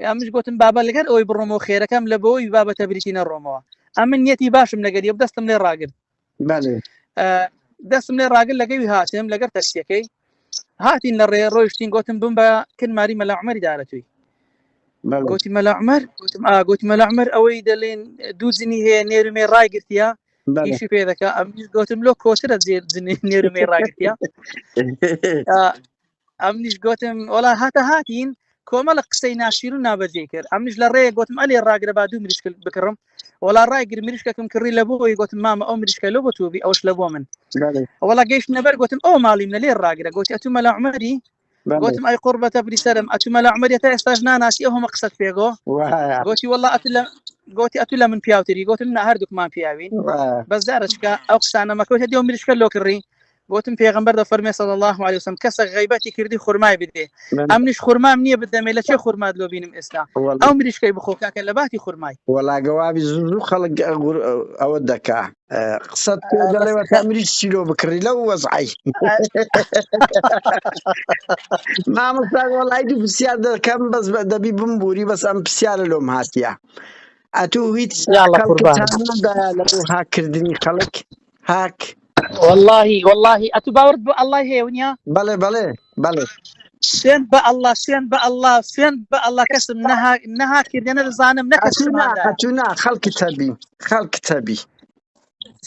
ئەمش گوتم بابە لەگەر ئەوەی بڕۆمەوە خێرەکەم لە بۆی بابەتە بریتی نەڕۆمەوە ئەمن نیەتی باشم لەگەری و دەستم لێ ڕاگرت بەڵێ دەستم لێ ڕاگر لەگەوی هاتم لەگەر تەکسیەکەی هاتین لە ڕێ ڕۆیشتین گوتم بم بە کن ماری مەلا عمەری دارەتوی گوتی مەلا عمەر گوتم ئا گوتی مەلا عمەر ئەوەی دەلێن دوو جنی هەیە نێرمێ ڕایگرتیە ئیشی پێ دەکا ئەمنیش گوتم لۆ کۆترە جنی نێرمێ ڕاگرتیە ئەمنیش گوتم وەڵا هاتە هاتین کۆمەڵە قسەی ناشیر و نابەجێ کرد ئەمنیش لە ڕێ گوتم ئەلێ ڕاگرە با دوو مریشک بکڕم وەڵا ڕایگر مریشکەکەم کڕی لە بۆی گوتم مامە ئەو مریشکە لۆ بۆ تۆ بی ئەوش لە بۆ من وەڵا گەیشت نەبەر گوتم ئەو ماڵی منە لێ ڕاگرە گوتی ئەتو مەلا عومەری گوتم ئەی قوڕبەتە بری سەرم ئەتو مەلا عومەری تا ئێستاش ناناسی ئەو هەمە قسەت پێگۆ گوتی وەڵا ئەتو لە گوتی ئەتو لە من پیاوتری گوتم نا هەردووکمان پیاوین بەس دارەچکە ئەو قسانە مەکەوتە دێو مریشکە لۆ کڕی. گوتم پێغەمبەر دەفەرمێ صلی الله علیه وسلم کەسە غیبەتی کردی خورمای بدێ ئەمنیش خورمام نییە بدەمێ لە چێ خورمات لۆ بینم ئێستا ئەو مریشکەی بخۆ کاکە لە باتی خورمای. وەڵا گەوابی زوو زوو خەڵک ئەوە دەکا قسەت پێ دەڵێ وە تا مریش چیلۆ بکڕی لەو وەزعی مامۆستا وەڵای دوو پرسیار دەکەم بەس دەبی بمبوری بەس ئەم پرسیارە لۆم هاتیە ئەتوو هیچ یاڵە خەڵکت قوربانت هانادایە لە بۆ هاککردنی خەڵک هاک واللهی واللهی ئەتو باوەڕت بۆ ئەڵڵای هەیە ونیە بەڵێ بەڵێ بەڵێ سوێن بە ئەڵڵا سوێن بە ئەڵڵا سوێن بە ئەڵڵا کەسم نەها نەها کردێ نەدەزانم نە ئەتوو کەسم نا هاندایە ئەتوو نا خەڵکت هەبی خەڵکت هەبی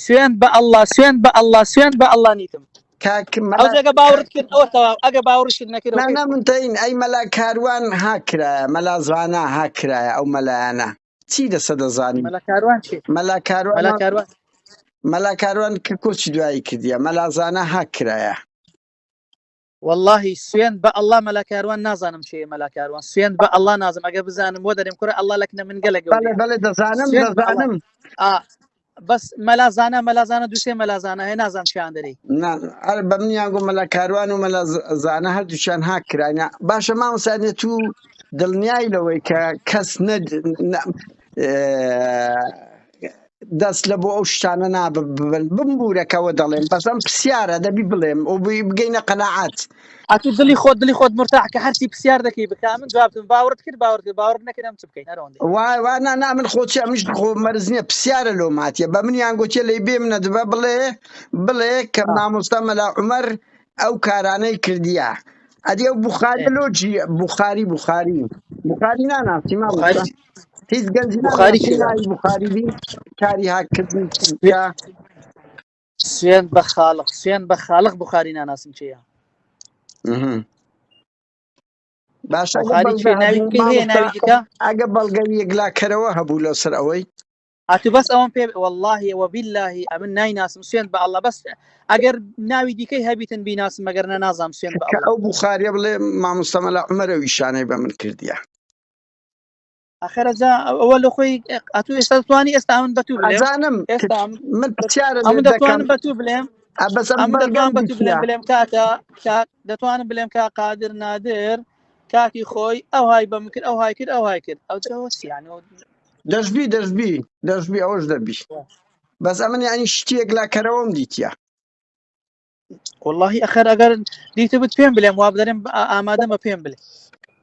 سوێن بە ئەڵڵا سوێن بە ئەڵڵا سوێن بە ئەڵڵا نیتم کاک ئەو مەلا جێگە باوەڕت کرد ئەوە تەواو ئەگە باوەڕشت نەکرد نا ئەوکەی نا خۆت منتەین ئەی مەلا کاروان هاکرایە مەلا زانا هاکرایە ئەو مەلایانە چی لەسە دەزانی مەلا کاروان چی مەلا کاروان مەلا کاروان مەلا کاروان کە کۆچی دوایی کردیە مەلا زانا هاکرایە واللهی سوێن بە ئەڵڵا مەلا کاروان نازانم چێ مەلا کاروان سوێن بە ئەڵڵا نازم ئەگە بزانم وە دەرێم کوڕە ئەڵڵا لەکنە من گەلە بەڵێ گەورەیە بەڵێ دەزانم سوێن بە ئەڵڵا دەزانم ئا بەس مەلا زانا مەلا زانا دووسێ مەلا زانا هەیە نازانم چیان دەرێی. نا ئەر بە منیان گۆ مەلا کاروان و مەلا زانا هەردووکیان هاک کرانە باشە مامۆستا نیە تو دڵنیای لەوەی کە کەس نە دەست لە بۆ ئەو شتانە ناببن بمبوورەکەەوە دەڵێم بەس ئەم پرسیارە دەبی بڵێم و بگەینە قەناعات. ئەتو دڵی خۆت دڵی خۆت مرتاح کە هەرچی پرسیار دەکەی بکە من جوابتم باوەڕت کرد باوەڕت کرد باوەڕت نەکرد ئەم چ بکەین هەر ئەوەندەی. وای وا نا نا من خۆ چی ئەمنیش خۆ مەرز نییە پرسیارە لۆم هاتیە بە منیان گوتیە لەی بێ منە دبە بڵێ بڵێ کە آه. مامۆستا مەلا عومەر ئەو کارانەی کردیە ئەدی ئەو بوخاری ئێ. لۆجی بوخاری بوخاری بوخاری ناناسی بخاری مامۆستا هیچ گەنجی بخاری ناناسی چیە؟ ناوی بوخاری بی کاری هاککردن کە سوێن بە خاڵق سوێن بە خاڵق بخاری ناناسم چیە؟ مهم. باشە ئەگە بخاری بەڵگە چیە ناوی هەبوو دیکەی هەیە مامۆستا ناوی دیکە؟ ئەگە بەڵگە یەکلاکەرەوە هەبوو لەسەر ئەوەی ئەتو بەس ئەوەم پێ واللهی وباللهی ئەمن نایناسم سوێن بە ئەڵڵا بەس ئەگەر ناوی دیکەی هەبیتن بیناسم مەگەر نە نازام سوێن بە کە ئەڵڵا ئەو بوخاریە بڵێ مامۆستا مەلا عومەر ئەو ئیشانەی بە من کردیە ئەخەرە جا ئەوە لە خۆی ئەتو ئێستا دەتوانی ئێستا ئەمن بە تو بلێم ئەزانم ئێستا من پرسیارە ئەمن لێت دەکەم دەتوانم بە تو بلێم بەس ئەم ئەمن بەڵگەم دەتوانم بە تو بلێم دیتیە بلێم کاکە کاک دەتوانم بلێم کا قادر نادر کاتی خۆی ئەو های بە من کرد ئەو های کرد ئەو های کرد ئەو جا وەسی یعنی دەشبی دەشبی دەشبی ئەوەش دەبی بەس ئەمن یعنی شتێک لا کەرەوەم دیتیە واللهی ئەخەر ئەگەر دیتبت پێم بلێم وا بدەرێم ئامادەمە پێم بلێ.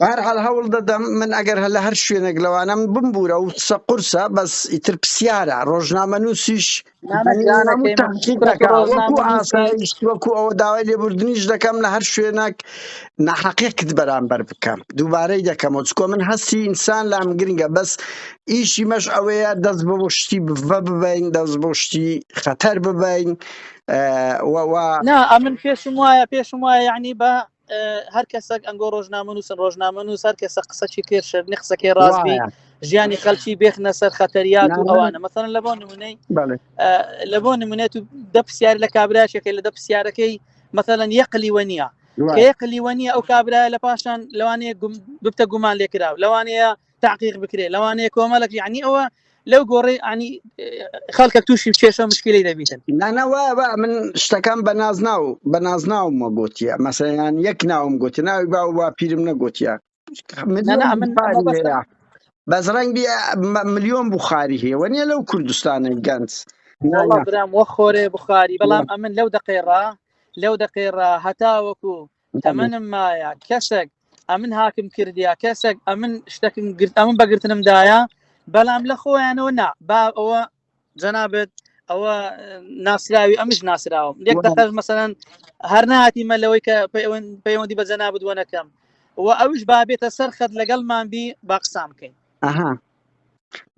بەهەرحاڵ هەوڵ دەدەم من ئەگەر هەر لە هەر شوێنێک لەوانەم بمبوورە و قسە قورسە بەس ئیتر پرسیارە ڕۆژنامەنووسیش نانە یعنی جانەکەی هەموو من تحقیق کوڕە تۆ دەکا وەکو ڕۆژنامەنووسی ئاسایش وەکو ئەوە داوای لێبوردنیش دەکەم لە هەر شوێنێک ناحەقیقت بەرامبەر بکەم دووبارەی دەکەمەوە چکۆ من هەستی ئینسان لام گرنگە بەس ئیشی مەش ئەوەیە دەست بۆ شتی بڤە ببین دەست بۆ شتی خەتەر ببین نا ئەمن پێشم وایە پێشم وایە یعنی بە هەر کەسێک ئەنگۆ ڕۆژنامە نووسن ڕۆژنامە نووس هەر کەسە قسەکی کرد شەرنی قسەکەی ڕاستبی ژیانی خەلکی بێخنە سەر خەتەریات و ئەوانە مەسەن لە بۆ نمونەی لە بۆ نمونێت و دە پرسیار لە کابراشەکەی لە دە پرسیارەکەی مەسەلەن یەقلی وە نییە کە یەقلی وە نییە ئەو کابرا لە پاشان لەوانەیە ببتە گومان لێکراو لەوانەیە تاقیق بکرێ لەوانەیە کۆمەلک یعنی ئەوە لەو گۆڕی ینی خەڵکە تووشی کێشە مشکلی دەبیتن نانا وا وا من شتەکان بە نازناو بە نازناومە گوتیە مەسەیان یەک ناوم گوتی ناوی باو با پیرم نەگوتیە نانا من بخاری هەیە بەس ڕەنگی ملیۆن بخاری هەیە وە نیە لەو کوردستانە گەنج والله برام وە خۆرێ بخاری بەڵام ئەمن لەو دقەیڕا لەو دقەیڕا هەتا وەکو تەمەنم مایە کەسێک ئەمن هاکم کردیا کەسێک ئەمن شتەکم گرت ئەمن بەگرتنم دایە بەڵام لە خۆیانەوە نا با ئەوە جەنابێت ئەوە ناسراوی ئەمش ناسراوم یەک دەخەش مەسەەن هەر نهاتیمە لەوەی کە پەیوەندی بە جەنابت وە نەکەم و ئەوش بابێتە سەر خەت لەگەڵمان بی با قسان بکەین ئەها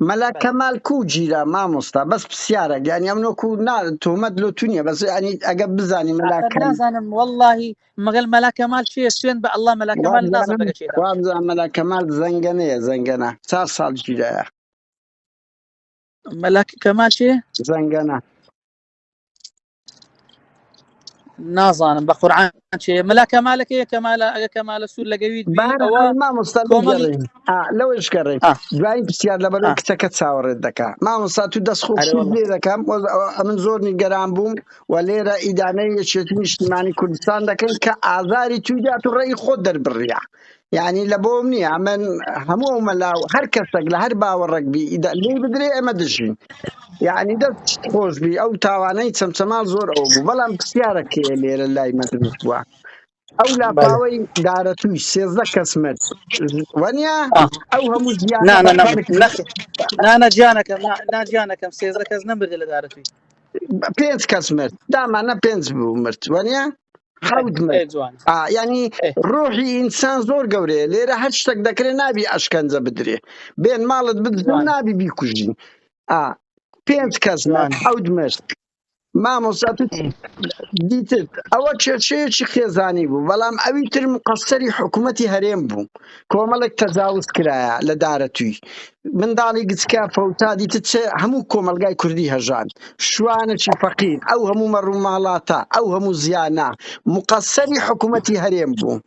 مەلا کەمال کو گیرا مامۆستا بەس پرسیارە یانی ئەم نۆکو نا تۆمەت لۆ تو نییە بەس ینی ئەگە بزانی مەلا ئاخر نازانم واللهی مەگەل مەلا کەمال چیە سوێن بە ئەڵڵا مەلا کەمال نازانم لەگە چێتە وابزانم مەلا کەمال زەنگەنەیە زەنگەنە چار ساڵ گیرایە مەلا کەمال چێ زەنگەنە. نازانم بە قورعان چێ مەلا کەمالەکەیە کەمالە ئەگە کەمالە سوور لەگەویت بی بەهەر ئەوە حال مامۆستا لێی کۆمەڵی گەڕێین ئا لەوەش گەڕێین ئا دوایین پرسیار لەبەرەوەی ئا کچەکە چاوەڕێت دەکا مامۆستا تو دەست ئەرێ خۆشیت والله لێ دەکەم ئەمن زۆر نیگەران بووم و لێرە ئیدانەی یەکێتی نیشتیمانی کوردستان دەکەین کە ئازاری توی دات و ڕێی خۆت دەربڕیە یعنی لە بۆم نییە ئەمن هەموو ئەو مەلا و هەر کەسێک لە هەر باوەڕێک بی لێی بدرێ ئێمە دژین یعنی دەست خۆش بی ئەو تاوانەی چەمچەماڵ زۆر ئەو بوو بەڵام پرسیارەکەیە لێرە لای مە دروست بووە ئەو بەڵێ لافاوەی دارەتووی 13 کەس مرد وەنیە ئا ئەو هەموو زیانە نا بە نا نا خەڵک نەخ نا نا گیانەکەم نا نا گیانەکەم 13 کەس نەمردە لە دارەتووی پێنج کەس مرد دامانە پێنج بوو مرد وەنیە ئێ حەوت ئێ مرد جوان آ یعنی ئێ ڕۆحی ئینسان زۆر گەورەیە لێرە هەر شتێک دەکرێت نابی ئەشکەنجە بدرێ بێن ماڵت بدزن جوان نابی بیکوژین ئا پێنج کەس مرد جوان حەوت مرد مامۆستا تو دیتت ئەوە کێشەیەکی خێزانی بوو بەڵام ئەوی تر مقەسەری حکوومەتی هەرێم بوو کۆمەڵێک تەجاوز کرایە لە دارەتووی منداڵی گچکە فەوتا دیتت چ هەموو کۆمەلگای کوردی هەژان شوانێکی فەقیر ئەو هەموو مەڕوماڵاتە ئەو هەموو زیانە مقەسەری حکوومەتی هەرێم بوو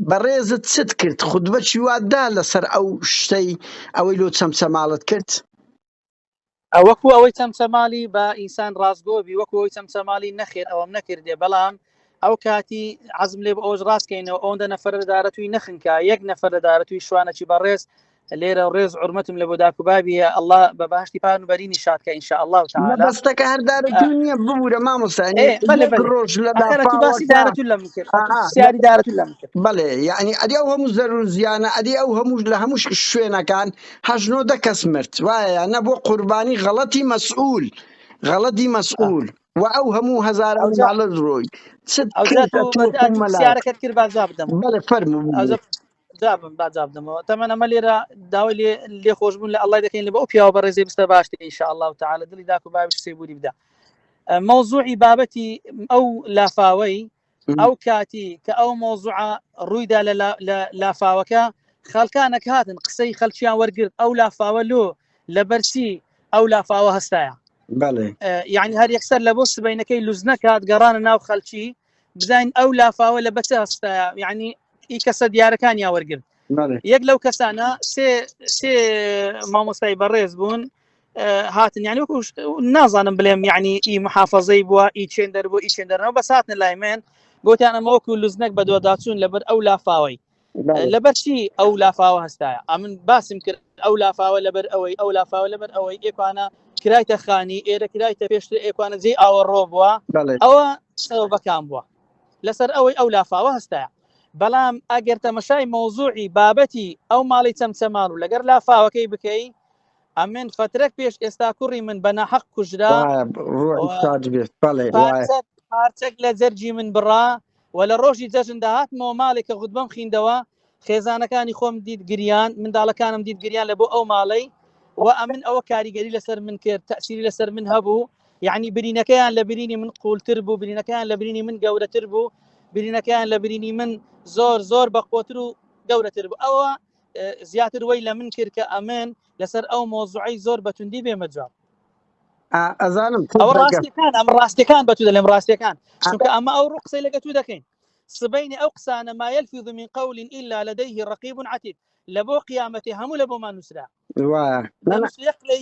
بەڕێزت چت کرد خودبەکی وا دا لەسەر ئەو شتەی ئەوەی لۆ چەمچەماڵت کرد؟ وەکو ئەوەی چەمچەماڵی بە ئینسان ڕاستگۆ بی وەکو ئەوەی چەمچەماڵی نەخێر ئەوەم نەکردێ بەڵام ئەو کاتی عزم لێ بۆ ئەوش ڕاستکەینەوە ئەوەندە نەفەر لە دارەتوی نەخنکا یەک نەفەر لە دارەتوی شوانەکی بەڕێز لێرە ڕێز عرمەتم لە بۆ داک و بابیە الله بە باشتی پان و بەرینی شاد کە إن شاء الله تعالی مەبەستەکە هەر دارەتوو نییە ببوورە مامۆستا ئێ بەلێ یەک بەلێ ڕۆژ لە ئەخەرە تو باسی لافاوەکە دارەتو لە من کرد ئا ئەتو ئا، پرسیاری دارەتو لە من کرد بەڵێ یعنی ئەدی ئەو هەموو زەرر و زیانە ئەدی ئەو هەموو لە هەموو شوێنەکان هەشت نۆ دە کەس مرد وایە یا نە بۆ قوربانی غەڵەتی مەسئول غەڵەتی آه. مەسئول و ئەو هەموو هەزاران ئەوجا ماڵە ڕۆی چت ئەوجا کرد تو ئەتوو وەکوو ئەتو مەلایەک پرسیارەکەت کرد با جواب بدەمەوە بەڵێ فەرموو ئەوجا ببوورە جوابم با جواب بدەمەوە تەمەن ئەمە لێرە داوای لێ لێ خۆشبوون لە ئەڵڵای دەکەین لە بۆ ئەو پیاوە بەڕێزەی بستە باشتر إن شاء الله تعالی دڵی داک و باویش سێبوری بدا مەوزوعی بابەتی ئەو لافاوەی ئەو کاتی کە ئەو مەوزوعە ڕوویدا لە لە لافاوەکە خەڵکانێک هاتن قسەی خەلکیان وەرگرت ئەو لافاوە لۆ لەبەرچی ئەو لافاوە هەستایە بەڵێ یعنی هەر یەکسەر لە بۆ سبینەکەی لوزنە کات گەڕانە ناو خەلکی بزانین ئەو لافاوە لە بەچە هەستایە یعنی ئی کەسە دیارەکانیان وەرگرت بەڵێ یەک لەو کەسانە سێ سێ مامۆستای بەڕێز بوون هاتن یعنی وەکو نازانم بلێم یعنی ئی محافظەی بووە ئی چێندەر بوو ئی چێندەرەوە بەس هاتنە لای من گوتیان ئەمە وەکو لوزنەک بەدواداچوون لەبەر ئەو لافاوەی لەبەر چی ئەو لافاوە هەستایە ئەمن باسم کرد ئەو لافاوە لەبەر ئەوەی ئەو لافاوە لەبەر ئەوەی ئێکوانە کرایتە خانی ئێرە کرایتە پێشتر ئێکوانە جێی ئاوەڕۆ بووە ئەوە سەبەکان بووە لەسەر ئەوەی ئەو لافاوە هەستایە بەڵام ئەگەر تەمەشای مەوزوعی بابەتی ئەو ماڵی چەمچەماڵ و لەگەر لافاوەکەی بکەی ئەمن فەترەک پێش ئێستا کوڕی من بە ناحەق کوژرا وایە ڕۆحی شاد بێت بەڵێ وایە پارچەک پارچەک لە جەرگی من بڕا و لە ڕۆژی جەژندا هاتمەوە ماڵێک کە غوتبەم خیندەوە خێزانەکانی خۆم دیت گریان منداڵەکانم دیت گریان لە بۆ ئەو ماڵەی و ئەمن ئەوە کاریگەری لەسەر من کرد تەسیری لەسەر من هەبوو یعنی برینەکەیان لە برینی من قوڵتر بوو برینەکەیان لە برینی من گەورەتر بوو برینەکەیان لە برینی من زۆر زۆر بەقوتر و گەورەتر بوو ئەوە زیاتر وەی لە من کرد کە ئەمن لەسەر ئەو مۆزوعی زۆر بەتوندی بێمە جواب ئەزانم ئەوە ڕاستەکان ئەم ڕاستەکان بە تو دەلێم ڕاستەکان چونکە ئەمە ئەو ڕوو قسەی لەگە تو دەکەین سبینی ئەو قسانە ما يلفظ من قول إلا لديه رقيب عتيد لە بۆ قیامەتی هەموو لە بۆمان نووسرا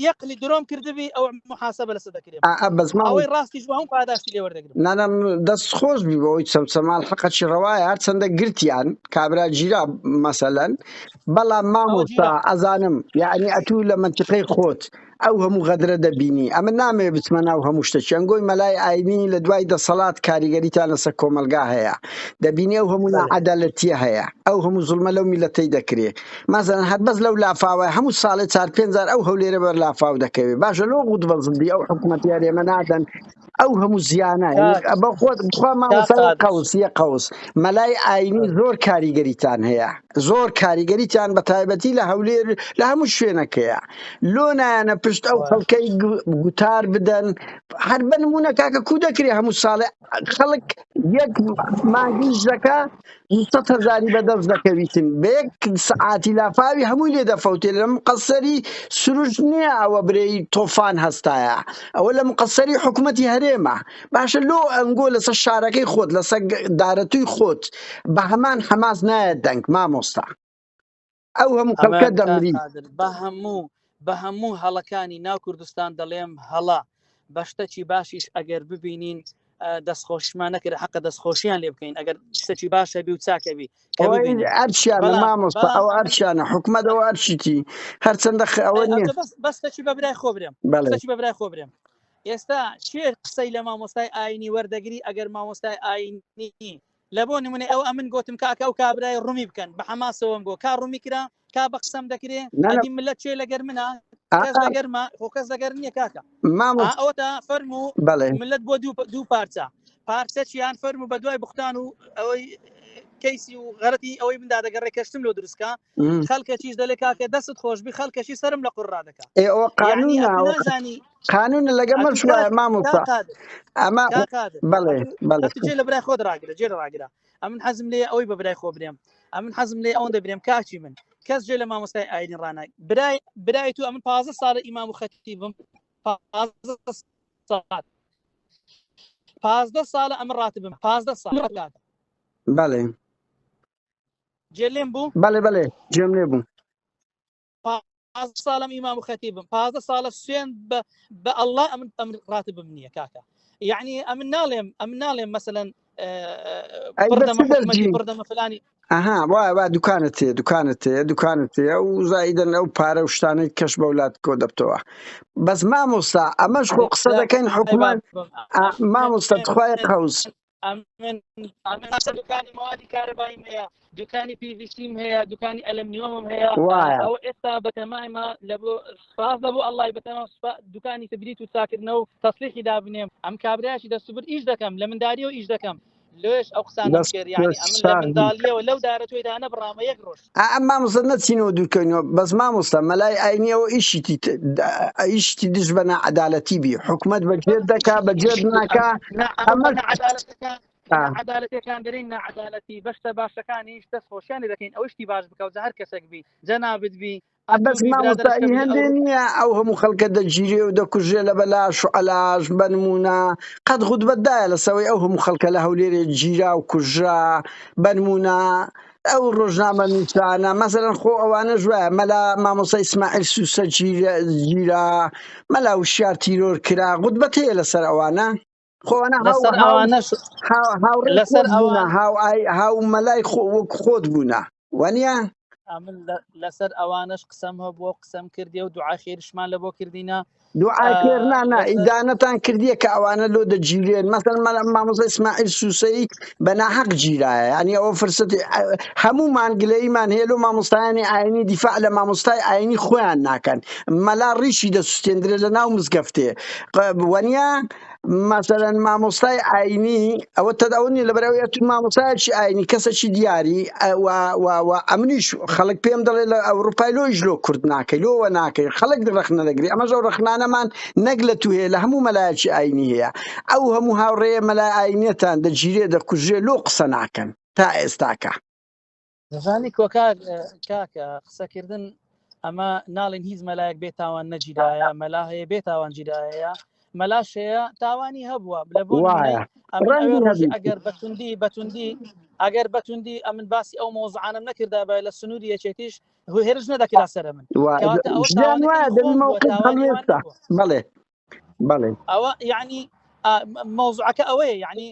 یەقلی درۆم کردبی ئەو محاسبە لەسەر دەکرێت ئەوەی ڕاستیش بە هەموو پاداشتی لێ وەردەگرم نانا دەست خۆش بی بەوەی چەمچەماڵ حەقەکی ڕەوایە هەرچەندە گرتیان کابرا گیرا مەسەلەن بەڵام مامۆستا ئەزانم یعنی ئەتوو لە منتیقەی خۆت ئەو هەموو غەدرە دەبینی ئەمە نامەوێ بچمە ناو هەموو شتێکی ئەنگۆی مەلای ئاینی لە دوای دەسەڵات کاریگەریتان لەسەر کۆمەلگا هەیە دەبینی ئەو هەموو ناعەدالەتیە هەیە ئەو هەموو زوڵمە لەو میلەتەی دەکرێ مازەن هەر بەس لەو لافاوە هەموو ساڵێ چار پێنج جار ئەو هەولێرە بەر لافاو دەکەوێ باشە لۆ غوت بە زدی ئەو حکومەتی هەرێمە نادەن ئەو هەموو زیانە بە خۆت بخوا مامۆستا قەوس یە قەوس مەلای ئاینی زۆر کاریگەریتان هەیە. زۆر کاریگەریتیان بە تایبەتی لە هەولێر لە هەموو شوێنەکەیە لۆ نایەنە پشت ئەو خەڵکەی گوتار بدەن هەر بە نمونە کاکە کو دەکرێ هەموو ساڵێ خەڵک یەک مانگیش دەکا 200 هەزاری بەدەست دەکەویتن بە یەک سەعاتی لافاوی هەمووی لێ دەفەوتێ لە مقەسەری سروشت نییە ئەوە برێی تۆفان هەستایە ئەوە لە مقەسەری حکوومەتی هەرێمە باشە لۆ ئەنگۆ لەسەر شارەکەی خۆت لەسەر دارەتووی خۆت بە هەمان حەماس نایە دەنگ مامۆستا ئەو هەموو ئەمە خەڵکە کاک دەمری قادر بە هەموو بە هەموو هەڵەکانی ناو کوردستان دەڵێم هەڵە بە شتەکی باشیش ئەگەر ببینین دەستخۆشمان نەکرد حەقە دەستخۆشیان لێ بکەین ئەگەر شتێکی باشە بی و چاکەبی کە ئەوە ببینین ئەرچیانە بەڵام مامۆستا بەڵام ئەوە ئەمن ئەرچیانە حکومەت ئەوە ئەرچیتی هەرچەندە ئەوە نییە ئەوجە بەس بەس شتێکی بە برای خۆ برێم بەڵێ شتێکی بە برای خۆ برێم ئێستا کێ قسەی لە مامۆستای ئاینی وەردەگری ئەگەر مامۆستای ئاینی لە بۆ نمونە ئەو ئەمن گوتم کاکە ئەو کابرای ڕوومی بکەن بە حەماسەوەم گۆ کا ڕوومی کرا کا بە قسەم دەکرێ نا نا ئەدی ملت چێ لەگەر منە کەس ئا لەگەرمە خۆ کەس لەگەر نییە کاکە مامۆستا ئەوەتا فەرموو بەڵێ ملت بۆ دوو دوو پارچە پارچەچیان فەرموو بە دوای بوختان و ئەوەی کەیسی و غەرەتی ئەوەی مندا دەگەڕێ کەشتم لۆ دروستکە مم. خەڵکەچیش دەلێ کاکە دەستت خۆشبی خەڵکەشی سەرم لە قوڕ ڕادەکا ئێ ئەوە یعنی قانونە ئەتو ئەوە نازانی قانونە لەگە ئەتو مەش وایە کاک مامۆستا کاک قادر ئەمە کاک قادر بەڵێ ئەتو بەڵێ ئەتو جێ لە برای خۆت ڕاگرە جێ لە ڕاگرە ئەمن حەزم لێ ئەوەی بە برای خۆ برێم ئەمن حەزم لێ ئەوەندە برێم کاکی من کەس جێ لە مامۆستای ئاینی ڕانای برای برای تو ئەمن 15 ساڵە ئیمام و خەتیبم 15 ساڵ 15 ساڵە ئەمن ڕاتبم 15 ساڵ کاکە بەڵێ جێ لێم بوو بەڵێ بەڵێ جێم لێ بوو 15 ساڵم ئیمام و خەتیبم 15 ساڵە سوێن بە بە ئەڵڵا ئەمن ئەمن ڕاتبم نییە کاکە یعنی ئەمن ناڵێم ئەمن ناڵێم مەسەلەن ئەی بە پڕدەمە چ حکومەتی دەرجی پڕدەمە فلانی ئەها وایە وا دوکانت هەیە دوکانت هەیە دوکانت هەیە و زایدەن ئەو پارە و شتانەی کەش بەولات کۆ دەبتەوە بەس مامۆستا ئەمەش خۆ قسە دەکەین حکومەت مامۆستا تخوای قەوس ئەمن ئەمن دوکانی موادی کارەباییم هەیە دوکانی پیڤسیم هەیە دوکانی ئەلەمنیۆمم هەیە وایە ئەو ئێستا بەتەمایمە لە بۆ سپاس لە بۆ ئەڵڵای بەتەما دوکانی تبریت و چاکردنەوە و تەسلیحی دابنێم ئەم کابرایشی دەستوبرد ئیش دەکەم لە منداریەوە ئیش دەکەم لۆش ئەو قسانەم دەست کرد یعنی دەست ئەمن لە ساغ بی. منداڵیەوە لەو دارە تۆیدا نەبڕامە یەک ڕۆژ ئەم مامۆستا نەچینەوە دوورکەوینەوە بەس مامۆستا مەلای ئاینی ئەوە ئیشی ئیشتی دژ بە ناعەدالەتی بی حکومەت بەجێت دەکا بەجێت ناکا ئەمە عدالەتەکان دەرین ناعدالەتی بەشتە باشەکانیش دەست خۆشیانی دەکەین ئەو شتی باش بکە و هەر کەسێک بی جەنابت بی بەس ئەتوو بی مامۆستا برادەرش ئی کە بی لە هەندێ ئەوروپا نییە ئەو هەموو خەڵکە دەگیرێ و دەکوژرێ لە بەلاش و عەلاش بە نموونە قەت غوتبەت دایە لەسەوەی ئەو هەموو خەڵکە لە هەولێرێ گیرا و کوژرا بە نموونە ئەو ڕۆژنامە نووسانە مەسەلەن خۆ ئەوانەش وایە مەلا مامۆستا ئیسماعیل سوسە گیرا مەلا وشیار تیرۆر کرا غوتبەت هەیە لەسەر ئەوانە خۆ ئەوانە هاو لەسەر هاو ئەوانەش هاو هاوڕێی لەسەر خۆت بوونە ئەوان هاو ئای هاو مەلای خۆ وەک خۆت بوونە وانە ئەمن لەسەر ئەوانەش قسەم هەبووە قسەم کردی و دوعای خێرشمان لە بۆ کردینە دوعای خێر نا نا لەسەر ئیدانەتان کردیە کە ئەوانە لۆ دەگیرێن مەسەن مامۆستا ئیسماعیل سوسەی بە ناحەق گیرایە یعنی ئەوە فرسەتی هەموومان گلەیمان هەیە لۆ مامۆستایانی ئاینی دیفاع لە مامۆستای ئاینی خۆیان ناکەن مەلا ڕیشی دەسوتێندرێت لە ناو مزگەفتێ وەنیە مەسەلەن مامۆستای ئاینی ئەوە تەد ئەوە نیە لەبەرئەوەی ئەتو مامۆستایەکی ئاینی کەسێکی دیاری و ئەمنیش خەڵک پێم دەڵێ لە ئەوروپای لۆیش لۆ کورد ناکەی لۆوە ناکەی خەڵک ڕەخنە دەگری ئەمەش ئەو ڕەخنانەمان نەک لە تو هەیە لە هەموو مەلایەکی ئاینی هەیە ئەو هەموو هاوڕێیە مەلای ئاینیەتان دەگیرێ دەکوژرێ لۆ قسە ناکەن تا ئێستاکە دەزانی کۆکار کاکە قسەکردن ئەمە ناڵێن هیچ مەلایەک بێ تاوان نەگیرایە مەلا هەیە بێ تاوان گیرایە مەلاش هەیە تاوانی هەبووە لە بۆ نمونەی وایە ئەمن ئەوێ ڕەنگی ڕۆژی هەبی ئەگەر بەتوندی بەتوندی ئەگەر بەتوندی ئەمن باسی ئەو مۆزعانم نەکردا لە سنووری یەکێتیش هێرش نەدەکرا سەر من کەواتە ئەوە ژیان تاوانەکەی وایە دەبی خۆم بووە مەوقف تاوانی ئەوان هەڵوێستە نەبووە بەڵێ بەڵێ ئەوە یعنی مەوزوعەکە ئەوەیە یعنی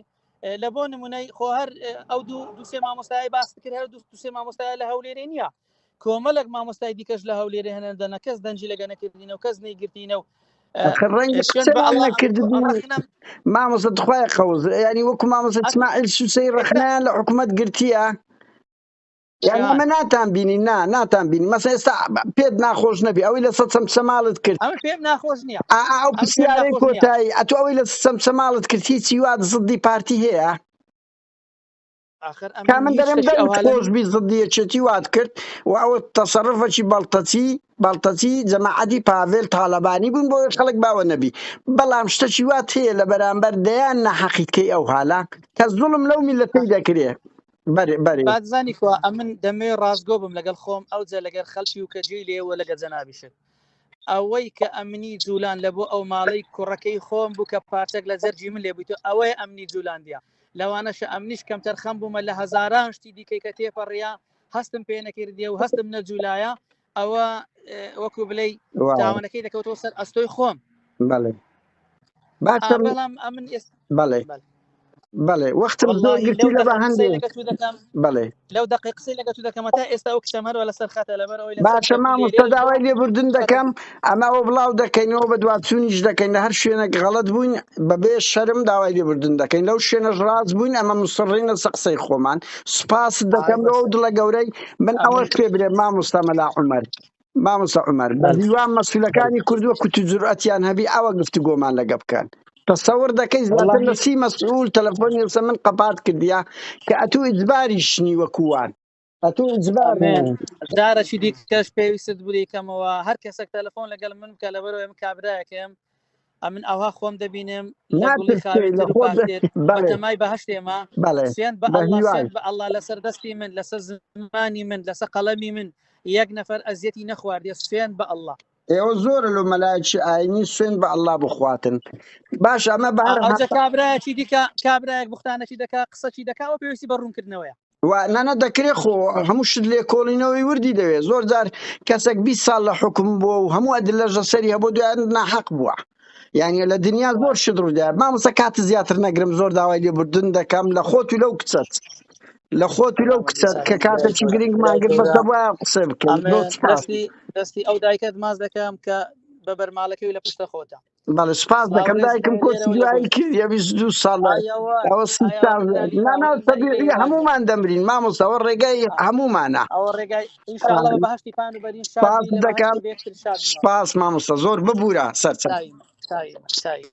لە بۆ نمونەی خۆ هەر ئەو دوو دوسێ مامۆستای باس کرد هەر دوو سێ مامۆستای لە هەولێرێ نییە کۆمەلێک مامۆستای دیکەش لە هەولێرێ هەنە دەنە کەس دەنجی لەگە نەکردینە و کەس نەیگرتینە و ئەخر ڕەنگە شوێن بە قسەیان ئەڵڵا نەکردبی ڕەخنەم مامۆستا تخوایە قەوز ینی وەکو مامۆستا ئیسماعیل سوسەی ئێستا ڕەخنەیان لە حکوومەت گرتیە یعنی جان ئەمە ناتان بینی نا ناتان بینی مەسە ئێستا پێت ناخۆش نەبی ئەوەی لەسەر چەمچەماڵت کرد ئەمە پێم ناخۆش نییە ئا ئا، ئەو ئەم پێم پرسیارەی ناخۆش نییە کۆتایی ئەتۆ ئەوەی لە چەمچەماڵت کرد هیچی وات زدی پارتی هەیە؟ ئاخر کا ئەمن من هیچ دەرێم شتێکی دەنگت ئەوها لە خۆش بی زدی یەکێتی وات کرد و ئەوە تەسەڕفەکی بەڵتەچی بەڵتەچی جەماعەتی پاڤێل تاالبانی بوون بۆ خەڵک باوە نەبی بەڵام شتەکی وات هەیە لە بەرامبەر دەیان ناحەقیت کەی ئەو حالە کە زوڵم لەو میلەتەی ئاخر دەکرێ بەرێ بەرێ بادزانی کوا ئەمن دەمێ ڕاستگۆ بم لەگەڵ خۆم ئەوجە لەگەر خەڵکی و کە جێی لێوە لەگە جەنابیشت ئەوەی کە ئەمنی جولان لە بۆ ئەو ماڵەی کوڕەکەی خۆم بوو کە پارچەک لە جەرگی من لێ بوویتەوە ئەوەیە ئەمنی جولاندیە لەوانەشە ئەمنیش کەمتەرخەم بوومە لە هەزاران شتی دیکەی کە تێپەڕیە هەستم پێ نەکردیە و هەستم نەجولایە ئەوە وەکو بلەی واو تاوانەکەی دەکەوتەوە سەر ئەستۆی خۆم بەڵێ باشە بەڵام ئەمن ئێستا بەڵێ بەڵێ. بەڵێ وەختم زۆر واللهی گرتی لەو لە بە دەقە قسەی هەندێ لەگە تو دەکەم بەڵێ لەو دەقەی قسەی لەگە تو دەکەم تا ئێستا ئەو کچەم هەروە لەسەر خەتە لەبەر ئەوەی لەسەر باشە چەک و مامۆستا لێرەش داوای بووە لێبوردن خەتە دەکەم ئەمە ئەوە بڵاو دەکەینەوە بە دواتچوونیش دەکەین لە هەر شوێنێک غەڵەت بووین بەبێ شەرم داوای لێبوردن دەکەین لەو شوێنەش ڕاست بووین ئەمە مسڕین لەسەر قسەی خۆمان سوپاست ئای دەکەم لەو بەسە دڵە گەورەی من ئەمن ئەوەش پێ برێ مامۆستا مەلا عومەر مامۆستا عومەر بە بەڵێ هیوام بەڵێ مەسولەکانی کورد وەکو تو جورئەتیان هەبی ئەوە گفتوگۆمان لەگە بکەن تەسەور دەکەی زیاتر لە واللهی 30 مەسئول تەلەفۆنی لەسەر من قەپات کردیە کە ئەتوو ئیجباریش نی وەکووان ئەتوو ئیجبار ئەمن نی جارەکی دیکەش پێویستت بوو کەمەوە هەر کەسێک تەلەفۆن لەگەڵ من بکە لەبەرەوەی من کابرایەکەم ئەمن ئەوها خۆم دەبینم لە گوڵی ناترسێ لە خاوێنتر و خۆت پاکتر بەڵێ بەتەمای بەهشتێمە بەڵێ سوێن بە بە ئەڵڵا هیوای سوێن بە ئەڵڵا لەسەر دەستی من لەسەر زمانی من لەسەر قەڵەمی من یەک نەفەر ئەزیەتی نەخواردیە سوێن بە ئەڵڵا. ئێوە زۆرە لۆ مەلایەکی ئاینی سوێن بە ئەڵڵا بخواتن باش ئەمە بە هەر ئەوجە کابرایەکی دیکە کابرایەک بوختانەکی دەکا قسەکی دەکا ئەوە پێویستی بە ڕوونکردنەوەیە. و نانا دەکرێ خۆ هەموو شت لێکۆڵینەوەی وردی دەوێت زۆر جار کەسێک 20 ساڵ لە حکوم بووە و هەموو ئەدلەش لەسەری هەبوو دوایان ناحەق بووە یعنی لە دنیا زۆر شت ڕوودا مامۆستا کات زیاتر نەگرم زۆر داوای لێبوردن دەکەم لە خۆت و لەو کچەت لە خۆت و لەو سەلامەت کچەت کە بی برای کاتێکی گەورە گرنگمان برای گرت بەس گەورە دەبوایە قسە بکەین ئەمن زۆر سپاس دەستی دەستی ئەو دایکەت ماچ دەکەم کە بە بەرماڵەکەی و لە پشتە خۆتە بەڵێ سپاس سڵاو دەکەم ڕێز دایکم لە کۆچی لێرەوە لە بۆ دوایی کردیە 22 ساڵە ئایەوە ئەوە 30 ئایەوە ساڵ ئینا لیلا نانا و ئینا تەبیعی ئیلەیهی ڕاجعون هەمومان دەمرین مامۆستا ئەوە ڕێگای هەمومانە ئەوە ڕێگای ئینشاءاللە بە بەهشتی پان و بەرین شاد سپاس بی لە دەکەم بەهشتی بێکتر شاد بی مامۆستا سپاس مامۆستا زۆر ببوورە سەرچاو دایمە دایمە دایمە.